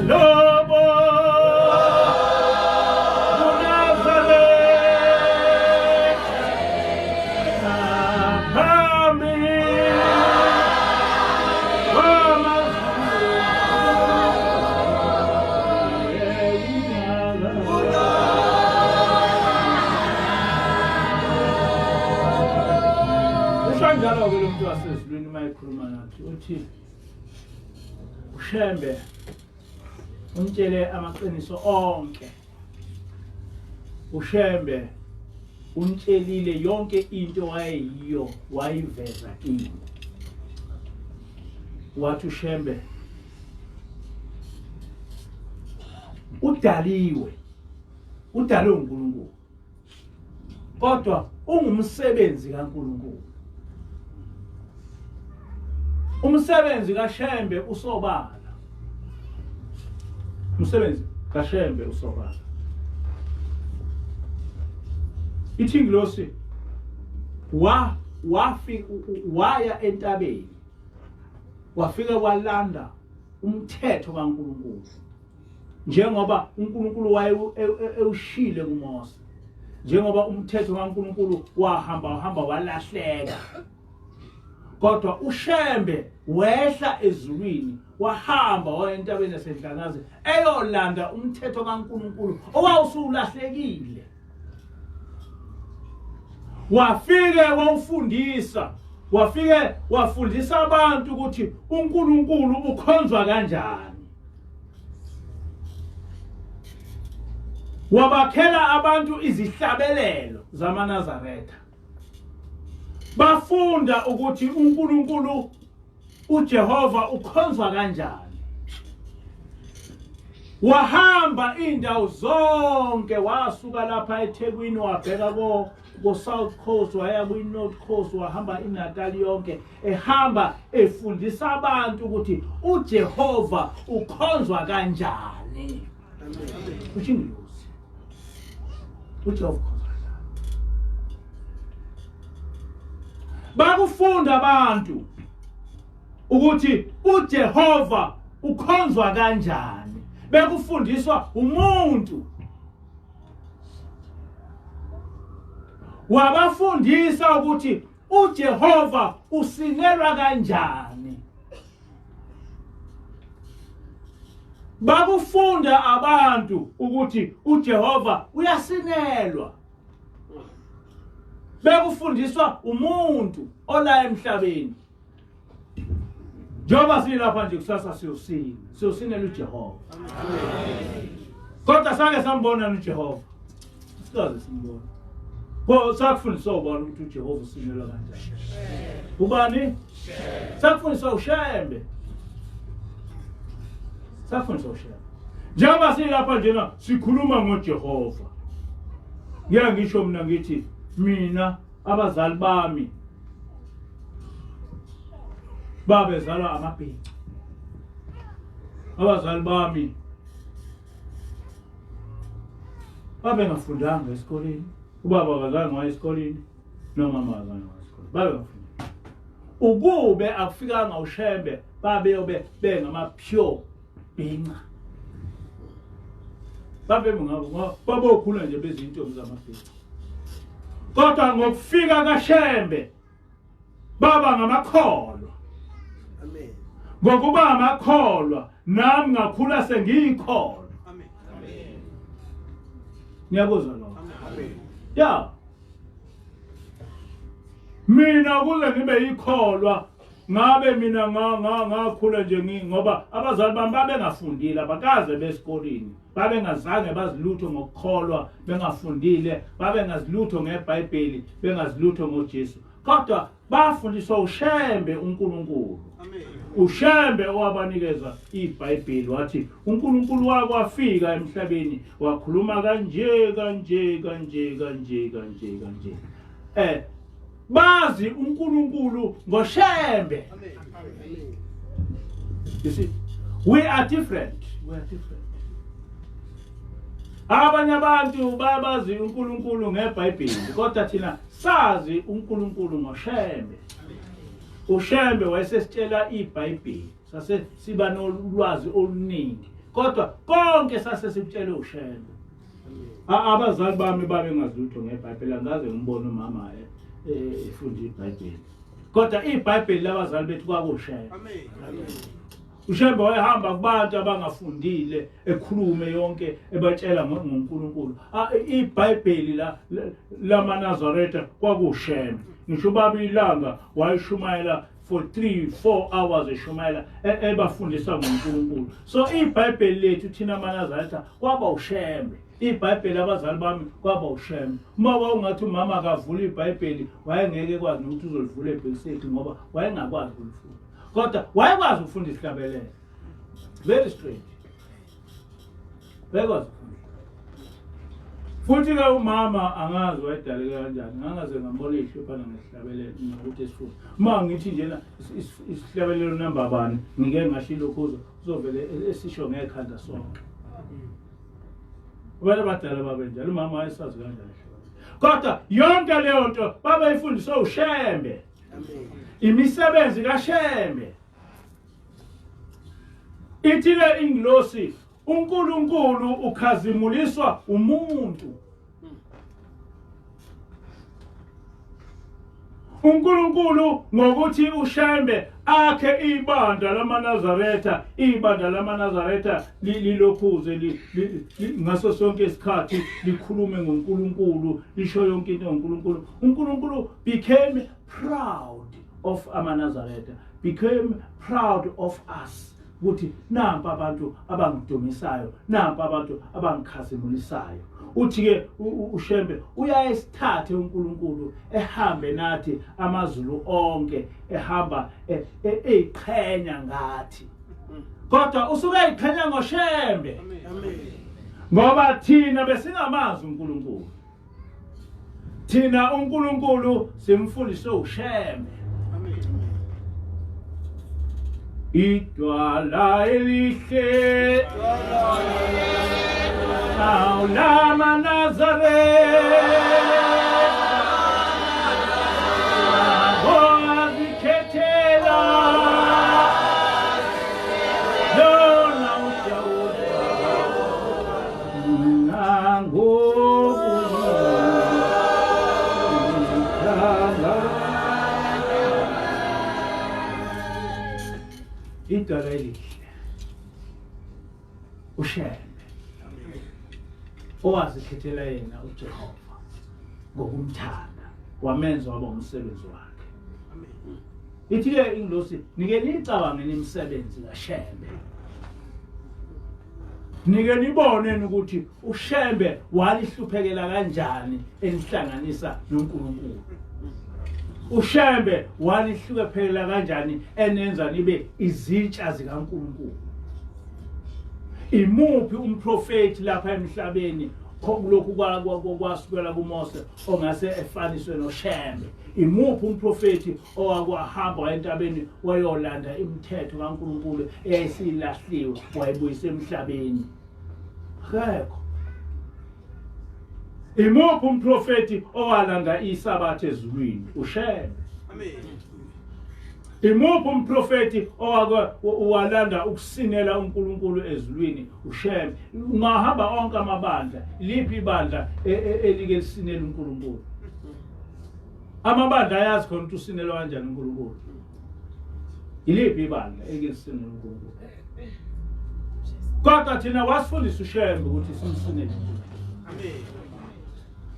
Lobo Nazareth phambi Usho njalo-ke lo muntu wasezulwini uma ekhuluma nathi uthi uShembe umtshele amaqiniso onke. uShembe umtshelile yonke into wayeyiyo wayiveza kimi. Wathi uShembe udaliwe, udalwe uNkulunkulu, kodwa ungumsebenzi kaNkulunkulu. Umsebenzi kaShembe usobala, umsebenzi kaShembe usobala. Ithi ingilosi wa wafika waya entabeni wafika walanda umthetho kaNkulunkulu njengoba uNkulunkulu waye ewushile kuMose, njengoba umthetho kaNkulunkulu wahamba wahamba walahleka, kodwa uShembe wehla ezulwini wahamba waya entabeni yaseNhlangazi eyolanda umthetho kaNkulunkulu owawusulahlekile. Wafike wawufundisa, wafike wafundisa abantu ukuthi uNkulunkulu ukhonzwa kanjani. Wabakhela abantu izihlabelelo zamaNazaretha, bafunda ukuthi uNkulunkulu uJehova ukhonzwa kanjani. Wahamba indawo zonke, wasuka lapha eThekwini wabheka ko ko-South Coast, waya kwi-North Coast, wahamba iNatal yonke, ehamba efundisa abantu ukuthi uJehova ukhonzwa kanjani. Usho ingilosi, uJehova ukhonzwa kanjani. Bakufunda abantu ukuthi uJehova ukhonzwa kanjani, bekufundiswa umuntu. Wabafundisa ukuthi uJehova usinelwa kanjani. Bakufunda abantu ukuthi uJehova uyasinelwa, bekufundiswa umuntu ola emhlabeni. Njengoba silapha nje kusasa siyosina, siyosinela uJehova. Kodwa sake sambona uJehova, sikaze simbona. Pho sakufundiswa ubani ukuthi uJehova usinelwa kanjani? Ubani? Sakufundiswa uShembe. Sakufundiswa uShembe. Njengoba silapha njena sikhuluma ngoJehova, ngeke ngisho mina ngithi mina abazali bami babezalwa amabhinca, abazali bami babengafundanga esikoleni, ubaba akazange waya esikoleni nomama akazange waya esikoleni, babengafundile. Ukube akufikanga uShembe babeyobe bengama-pure bhinca, babokhula nje bezintombi zamabhinca. Kodwa ngokufika kaShembe baba ngamakholwa. Amen. Ngokuba amakholwa nami ngakhula sengiyikholwa. Amen. Amen. Ngiyakuzwa lokho. Amen. Ya. Mina ukuze ngibe yikholwa ngabe mina ngakhula nje ngoba abazali bami babengafundile, abakaze besikoleni, babengazange bazilutho ngokukholwa, bengafundile, babengazilutho ngeBhayibheli, bengazilutho ngoJesu, kodwa bafundiswa uShembe uNkulunkulu. uShembe owabanikeza iBhayibheli, wathi uNkulunkulu wake wafika emhlabeni wakhuluma kanje kanje kanje kanje kanje kanje. Bazi uNkulunkulu ngoShembe. You see, we are different. We are different. Abanye abantu bayabazi uNkulunkulu ngeBhayibheli, kodwa thina sazi uNkulunkulu ngoShembe. UShembe wayesesitshela iBhayibheli, sase siba nolwazi oluningi, kodwa konke sase sikutshelwe uShembe. Abazali bami babengazi lutho ngeBhayibheli, angaze ngibone umama efunda iBhayibheli. Kodwa iBhayibheli labazali bethu kwakuShembe. Amen. Amen. uShembe wayehamba kubantu abangafundile ekhulume yonke ebatshela ngoNkulunkulu. IBhayibheli la lamaNazaretha kwakuShembe. Ngisho ubaba ilanga wayeshumayela for 3 4 hours eshumayela ebafundisa ngoNkulunkulu. So iBhayibheli lethu thina amaNazaretha kwaba uShembe. IBhayibheli abazali bami kwaba uShembe. Uma wawungathi umama akavula iBhayibheli wayengeke ekwazi nokuthi uzolivula ebhekiseti ngoba wayengakwazi ukulifunda. Kodwa wayekwazi ukufunda isihlabelelo. Very strange. Wayekwazi ukufunda. Futhi-ke umama angazi wayedaleke kanjani, ngangaze ngambona eyihluphana ngesihlabelelo nokuthi esifunda. Uma ngithi njena isihlabelelo namba bani, ngike ngasho ilokhuzo, uzovele esisho ngekhanda sonke. Abantu abadala babenjalo, umama wayesazi kanjani. Kodwa yonke leyo nto babeyifundiswe uShembe. Imisebenzi kaShembe. Ithi-ke ingilosi, uNkulunkulu ukhazimuliswa umuntu. uNkulunkulu ngokuthi uShembe akhe ibandla lamaNazaretha, ibandla lamaNazaretha lilokhuze ngaso sonke isikhathi likhulume ngoNkulunkulu, lisho yonke into ngoNkulunkulu. uNkulunkulu became proud of amaNazaretha, became proud of us, ukuthi nampa abantu abangidumisayo, nampa abantu abangikhazimulisayo. Uthi-ke uShembe uyaye sithathe uNkulunkulu ehambe nathi amazulu onke, ehamba eyiqhenya ngathi, kodwa usuke eyiqhenya ngoShembe, ngoba thina besingamazi uNkulunkulu. Thina uNkulunkulu simfundiswe uShembe. Idwala elihle awulama Nazareth, wazikhethela lona uDawude Idwala elihle uShembe owazikhethela yena uJehova ngokumthanda, wamenza waba umsebenzi wakhe. Ithi-ke ingilosi, nike niyicabange imisebenzi kaShembe, nike nibone ukuthi uShembe walihluphekela kanjani enihlanganisa noNkulunkulu. uShembe walihluphekela kanjani enenza nibe izitsha zikaNkulunkulu. Imuphi umprofeti lapha emhlabeni kulokhu kwasukela kuMose ongase efaniswe noShembe? Imuphi umprofeti owakwahamba wayentabeni wayolanda imithetho kaNkulunkulu eyayisilahliwe wayibuyisa emhlabeni? Akekho. Imuphi umprofeti owalanda isabatha ezulwini? uShembe. Amen. Imuphi umprofeti owake walanda ukusinela uNkulunkulu ezulwini? uShembe. Ungahamba onke amabandla, liphi ibandla elike lisinela uNkulunkulu? Amabandla ayazi khona ukuthi usinelwa kanjani uNkulunkulu. Yiliphi ibandla elike lisinela uNkulunkulu? Kodwa thina wasifundisa uShembe ukuthi simsinele. Amen.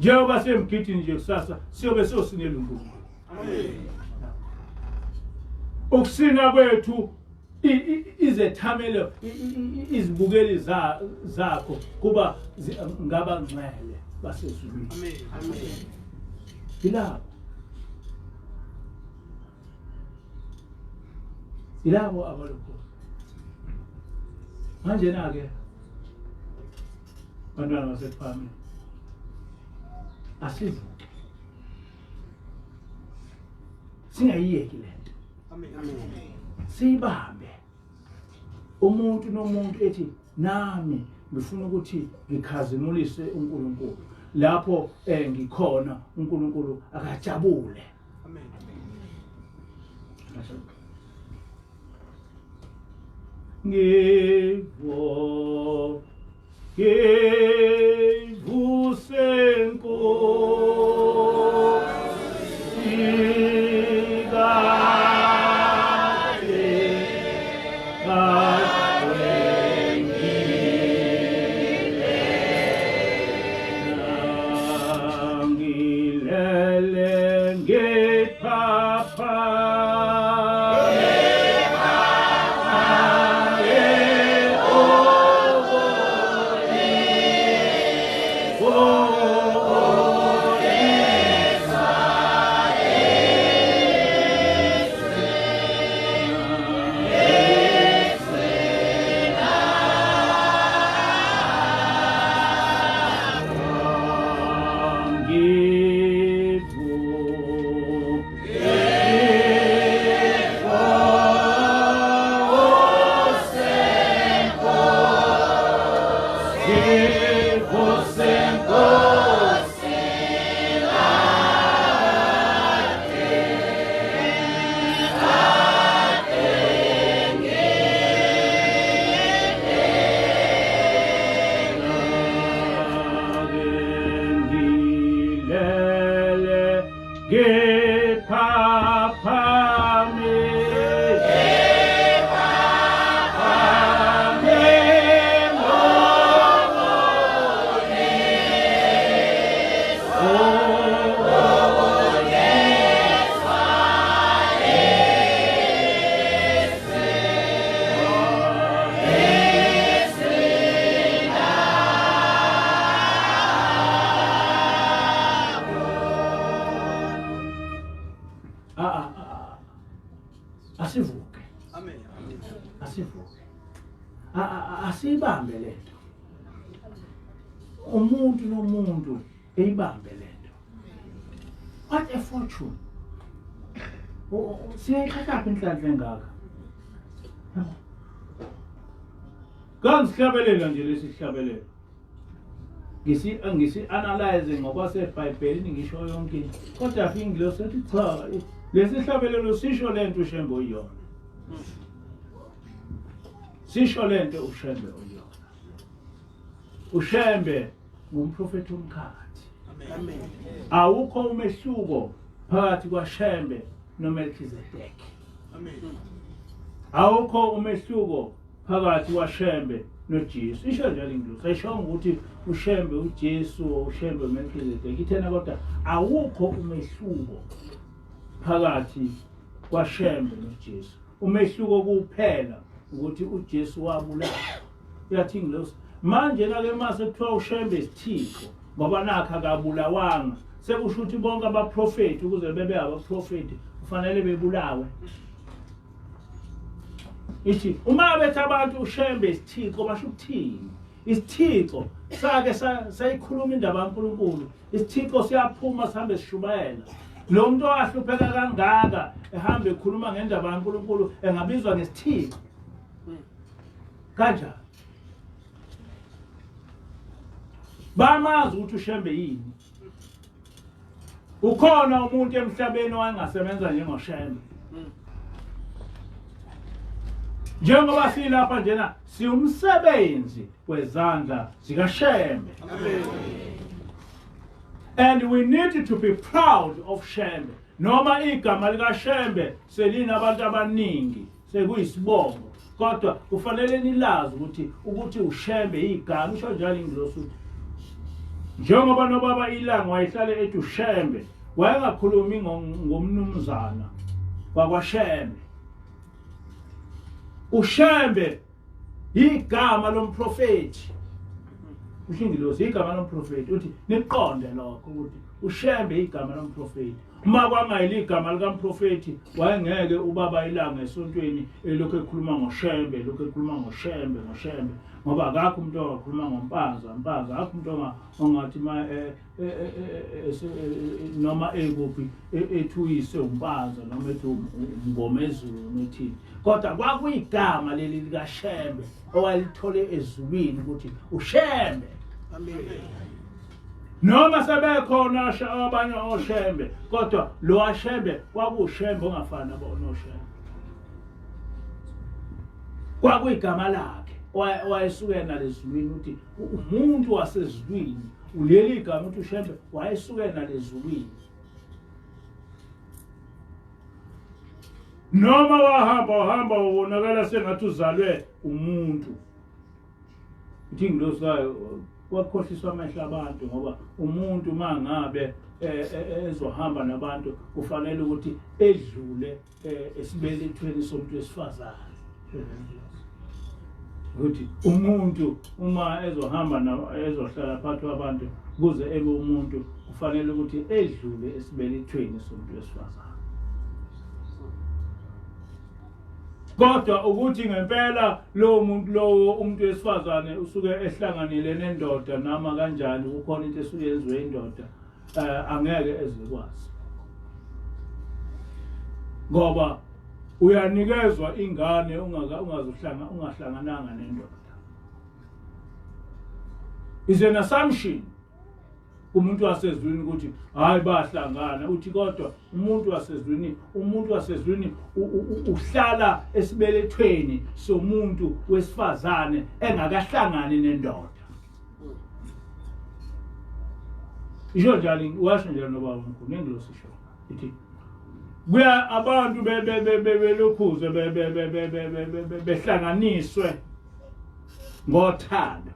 Njengoba siyemgidini nje kusasa siyobe siyosinela uNkulunkulu. Amen. Ukusina kwethu izethamelo, izibukeli zakho kuba ngaba ngcwele basezulwini. Amen. Amen. Yilabo. Yilabo abalokho. Manje na ke bantwana basePhameni, asivuke, singayiyeki lento. Amen. Amen. Siyibambe, umuntu nomuntu ethi nami Ngifuna ukuthi ngikhazimulise uNkulunkulu lapho ngikhona, uNkulunkulu akajabule. Amen. Ngivo ngivuse Nkosi kade kade ngilele ngiphapha. Asivuke. Amen. Asivuke. Asibambe lento. Umuntu nomuntu eyibambe lento. What a fortune. Siyayithathaphi inhlanhla engaka? Kangihlabelela nje lesi sihlabelelo. Ngisi analyze ngokwaseBhayibhelini ngisho yonke into. Kodwa afike ingilosi ethi cha, lesi sihlabelelo sisho lento uShembe oyiyona. Sisho lento uShembe oyiyona. uShembe ngumprofeti womkhathi. Amen. Awukho umehluko phakathi kwaShembe noMelchizedek. Amen. Awukho umehluko phakathi kwaShembe noJesu. Isho njalo ingilosi. Ayishongo ukuthi uShembe uJesu, uShembe uMelchizedek. Ithena kodwa awukho umehluko phakathi kwaShembe noJesu. Umehluko kuphela ukuthi uJesu wabulawa. Uyathi ingilosi manje na-ke mase kuthiwa uShembe isithixo ngoba nakho akabulawanga, sekusho ukuthi bonke abaprofethi ukuze bebe abaprofethi kufanele bebulawe. Ithi uma bethi abantu uShembe isithixo basho ukuthini? Isithixo sake sayikhuluma indaba kaNkulunkulu. Isithixo siyaphuma sihambe sishumayela. Lo muntu owahlupheka kangaka ehamba ekhuluma ngendaba kaNkulunkulu engabizwa ngesithixo kanjani? Bamazi ukuthi uShembe yini. Ukhona umuntu emhlabeni owayengasebenza njengoShembe. Njengoba silapha njena siwumsebenzi wezandla zikaShembe. And we need to be proud of Shembe. Noma igama likaShembe selinabantu abaningi sekuyisibongo, kodwa kufanele nilazi ukuthi uShembe igama. Isho njalo ingilosi ukuthi njengoba nobaba iLanga wayehlale ethi uShembe, wayengakhulumi ngomnumzana wakwaShembe. uShembe igama lomprofethi. Usho ingilosi igama lomprofethi, uthi niqonde lokho ukuthi uShembe igama lomprofethi. Uma kwangayili igama likamprofethi wayengeke ubaba ilanga esontweni elokhu ekhuluma ngoShembe, elokhu ekhuluma ngoShembe, ngoShembe, ngoba akakho umuntu ongakhuluma ngoMpanza, Mpanza, akakho umuntu ongathi ma eh, eh, eh, noma ekuphi ethi uyise uMpanza noma ethi uMngomezulu noma ethini. Kodwa kwakuyigama leli likaShembe owalithole ezulwini ukuthi uShembe. Amen. Noma sebekhona abanye oshembe kodwa lo washembe kwakushembe ongafani nabo noshembe. Kwakuyigama lakhe wayesuke nalezulwini ukuthi umuntu wasezulwini uleli igama ukuthi ushembe wayesuke nalezulwini. Noma wahamba wahamba wabonakala sengathi uzalwe umuntu. Ithi ingilosi kayo kwakhohliswa amehlo abantu ngoba umuntu uma ngabe eh, eh, eh, ezohamba nabantu kufanele ukuthi edlule esibelethweni somuntu wesifazane ukuthi umuntu uma ezohamba ezohlala phakathi kwabantu kuze ebe umuntu kufanele ukuthi edlule esibelethweni somuntu wesifazane. Kodwa ukuthi ngempela lowo muntu lowo umuntu wesifazane usuke ehlanganile nendoda noma kanjani kukhona into esuke yenziwe indoda eh, angeke ezekwazi ngoba uyanikezwa ingane ungaka ungazuhlanga ungahlangananga nendoda is an assumption umuntu wasezulwini ukuthi hayi bahlangana uthi kodwa umuntu wasezulwini umuntu wasezulwini uhlala esibelethweni somuntu wesifazane engakahlangani nendoda isho njalo washo njalo nobaba omkhulu nengilosi isho ithi kuya abantu belokhuze behlanganiswe ngothando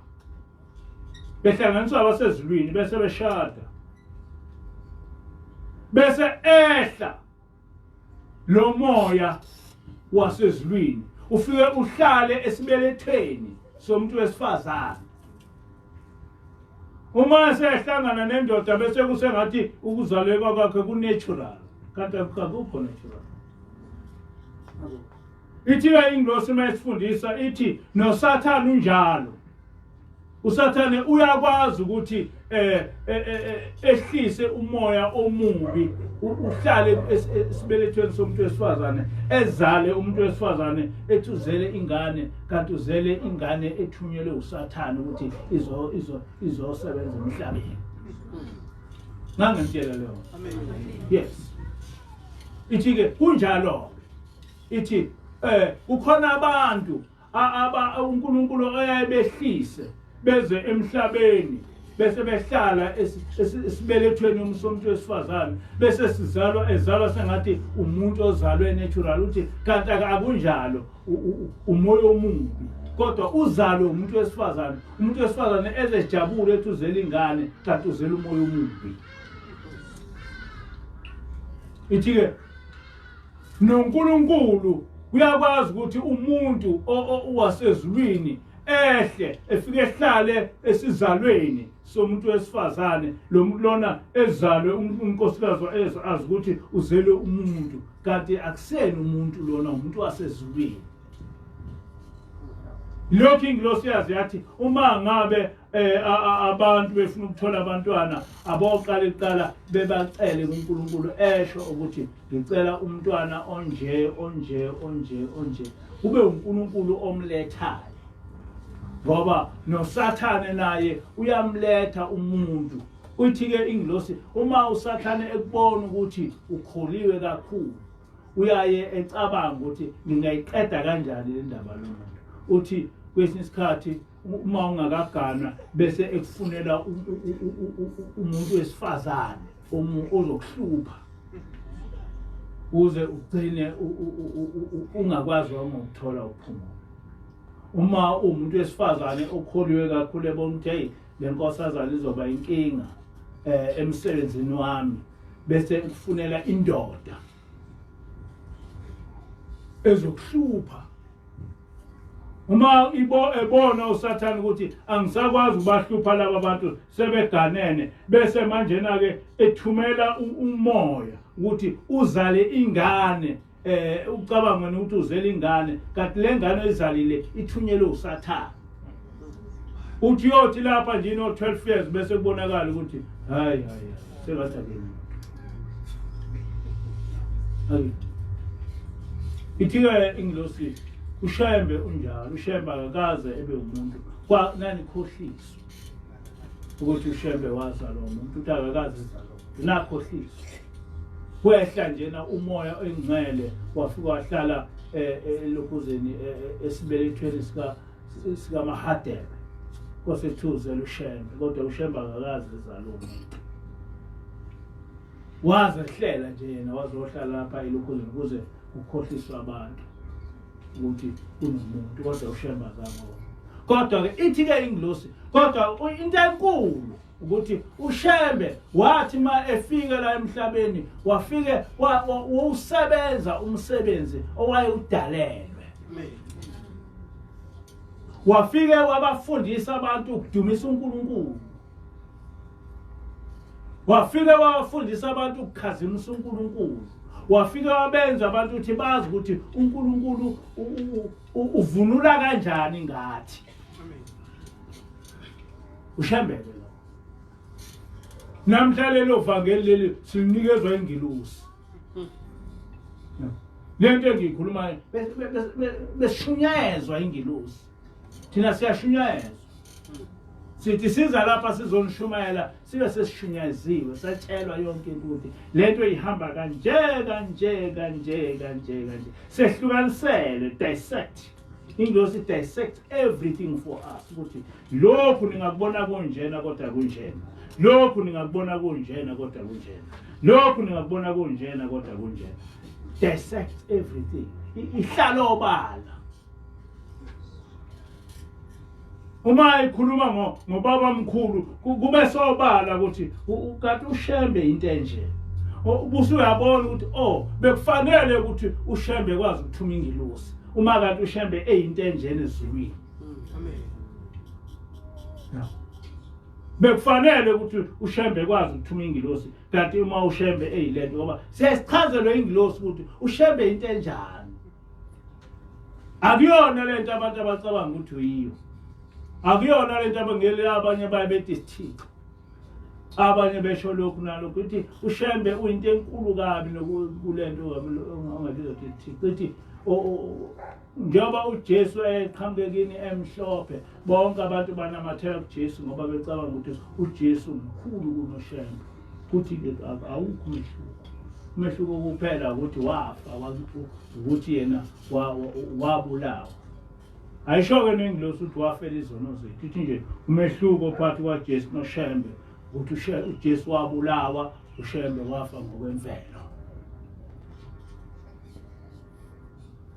behlanganiswa abasezulwini bese beshada bese ehla lo moya wasezulwini ufike uhlale esibelethweni somuntu wesifazane uma esehlangana nendoda bese kusengathi ukuzaleka kwakhe ku-natural kanti akukho natural. Ithi-ke ingilosi uma isifundisa ithi noSathane unjalo. uSathane uyakwazi ukuthi eh, eh, eh, eh ehlise umoya omubi uhlale esibelethweni somuntu wesifazane ezale umuntu wesifazane ethi uzele ingane kanti uzele ingane ethunyelwe uSathane ukuthi izo izo izosebenza emhlabeni. Ngangimtshela leyo. Yes. Ithi ke kunjalo ithi eh kukhona abantu aba uNkulunkulu oyayebehlise beze emhlabeni bese behlala esibelethweni somuntu wesifazane bese sizalwa ezalwa sengathi umuntu ozalwe natural uthi kanti akunjalo umoya omubi kodwa uzalwe umuntu wesifazane umuntu wesifazane ezejabule ethi uzele ingane kanti uzele umoya omubi. Ithi-ke noNkulunkulu uyakwazi ukuthi umuntu wasezulwini ehle efike ehlale esizalweni somuntu wesifazane lo muntu lona ezalwe unkosikazi azi ukuthi uzelwe umuntu kanti akuseni umuntu lona umuntu wasezulwini. Lokhu ingilosi yazi yathi uma ngabe eh abantu befuna ukuthola abantwana aboqala kuqala bebacele kuNkulunkulu esho ukuthi ngicela umntwana onje onje onje onje kube uNkulunkulu omlethayo ngoba noSathane naye uyamletha umuntu. Uthi ke ingilosi uma uSathane ekubona ukuthi ukholiwe kakhulu uyaye ecabanga ukuthi ngingayiqeda kanjani le ndaba lomuntu uthi kwesinye isikhathi uma ungakaganwa bese ekufunela umuntu wesifazane ozokuhlupha uze ugcine ungakwazi wangokuthola uphumulo. Uma uwumuntu wesifazane okholiwe kakhulu ebona ukuthi hey le nkosazana izoba inkinga eh emsebenzini wami bese ekufunela indoda ezokuhlupha. Uma ibo ebona uSathane ukuthi angisakwazi ukubahlupha laba bantu sebeganene bese manjena ke ethumela umoya. ukuthi uzale ingane ucabanga wena ukuthi uzele ingane kanti le ngane oyizalile ithunyelwe uSathane. Uthi uyothi lapha nje no 12 years bese kubonakala ukuthi hayi hayi sengathi akeni. Ithi-ke ingilosi uShembe unjalo, uShembe akakaze ebe umuntu nanikhohliswa ukuthi uShembe wazalwa umuntu, uthi akakaze ezalwa umuntu, nakhohliswa. Kwehla njena umoya oyingcwele wafika wahlala elokhuzeni esibelethweni sikaMahadebe kwasethuzela uShembe, kodwa uShembe akakaze ezalwa umuntu. Wazehlela nje yena wazohlala lapha elokhuzeni ukuze kukhohliswe abantu ukuthi kunomuntu, kodwa uShembe azange. Kodwa-ke ithi-ke ingilosi, kodwa into enkulu ukuthi uShembe wathi ma efika la emhlabeni wafike wawusebenza umsebenzi owayewudalelwe. Wafike wabafundisa abantu ukudumisa uNkulunkulu. Wafike wabafundisa abantu ukukhazimisa uNkulunkulu. Wafike wabenza abantu ukuthi bazi ukuthi uNkulunkulu uvunula kanjani ngathi. uShembe ke lo. Namhla lelo vangeli leli silinikezwa ingilosi. Lento engiyikhulumayo besishunyayezwa ingilosi. Thina siyashunyayezwa. Sithi siza lapha sizonishumayela sibe sesishunyaziwe satshelwa yonke into ukuthi lento ihamba kanje kanje kanje kanje kanje. Sehlukanisele dissect. Ingilosi dissect everything for us ukuthi lokhu ningakubona kunjena kodwa kunjena. Lokhu ningakubona kunjena kodwa kunjena. Lokhu ningakubona kunjena kodwa kunjena. Dissect everything. Ihlala obala. Uma ikhuluma ngobaba mkhulu kube sobala ukuthi kanti uShembe into enje. Ubusuyabona ukuthi oh bekufanele ukuthi uShembe kwazi ukuthuma ingilosi uma kanti uShembe eyinto enjena ezulwini. Amen. Bekufanele ukuthi uShembe kwazi ukuthuma ingilosi kanti uma uShembe eyilento, ngoba siyasichazelwa ingilosi ukuthi uShembe into enjani. Akuyona lento abantu abacabanga ukuthi uyiyo. Akuyona lento abangele abanye baye bethi isithixo. Abanye besho lokhu nalokhu ukuthi uShembe uyinto enkulu kabi kulento ongabiza ukuthi isithixo. Ithi njengoba uJesu eqhamuke kini emhlophe, bonke abantu banamathela kuJesu ngoba becabanga ukuthi uJesu mkhulu kunoShembe. Kuthi-ke awukho umehluko. Umehluko kuphela ukuthi wafa, ukuthi yena wabulawa. Ayisho-ke nengilosi ukuthi wafela izono zethu. Ithi nje umehluko phakathi kwaJesu noShembe ukuthi uJesu wabulawa, uShembe wafa ngokwemvelo.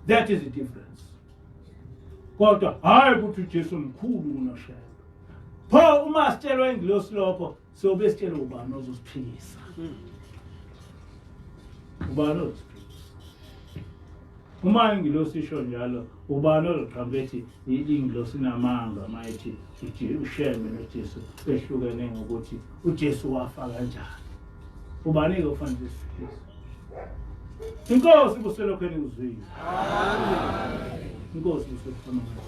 That is the difference. Kodwa hhayi ukuthi uJesu mkhulu kunoShembe. Pho uma sitshelwa ingilosi lokho, siyobe sitshelwe ubani ozosiphikisa? Ubani ozosiphikisa? Uma ingilosi isho njalo, ubani ozoqhamuka ethi ingilosi inamanga uma ethi uShembe noJesu behlukene ngokuthi uJesu wafa kanjani? Ubani-ke ofanele siphikise? Inkosi kuselokhu enikuzwile. Amen. Inkosi kuselokhu.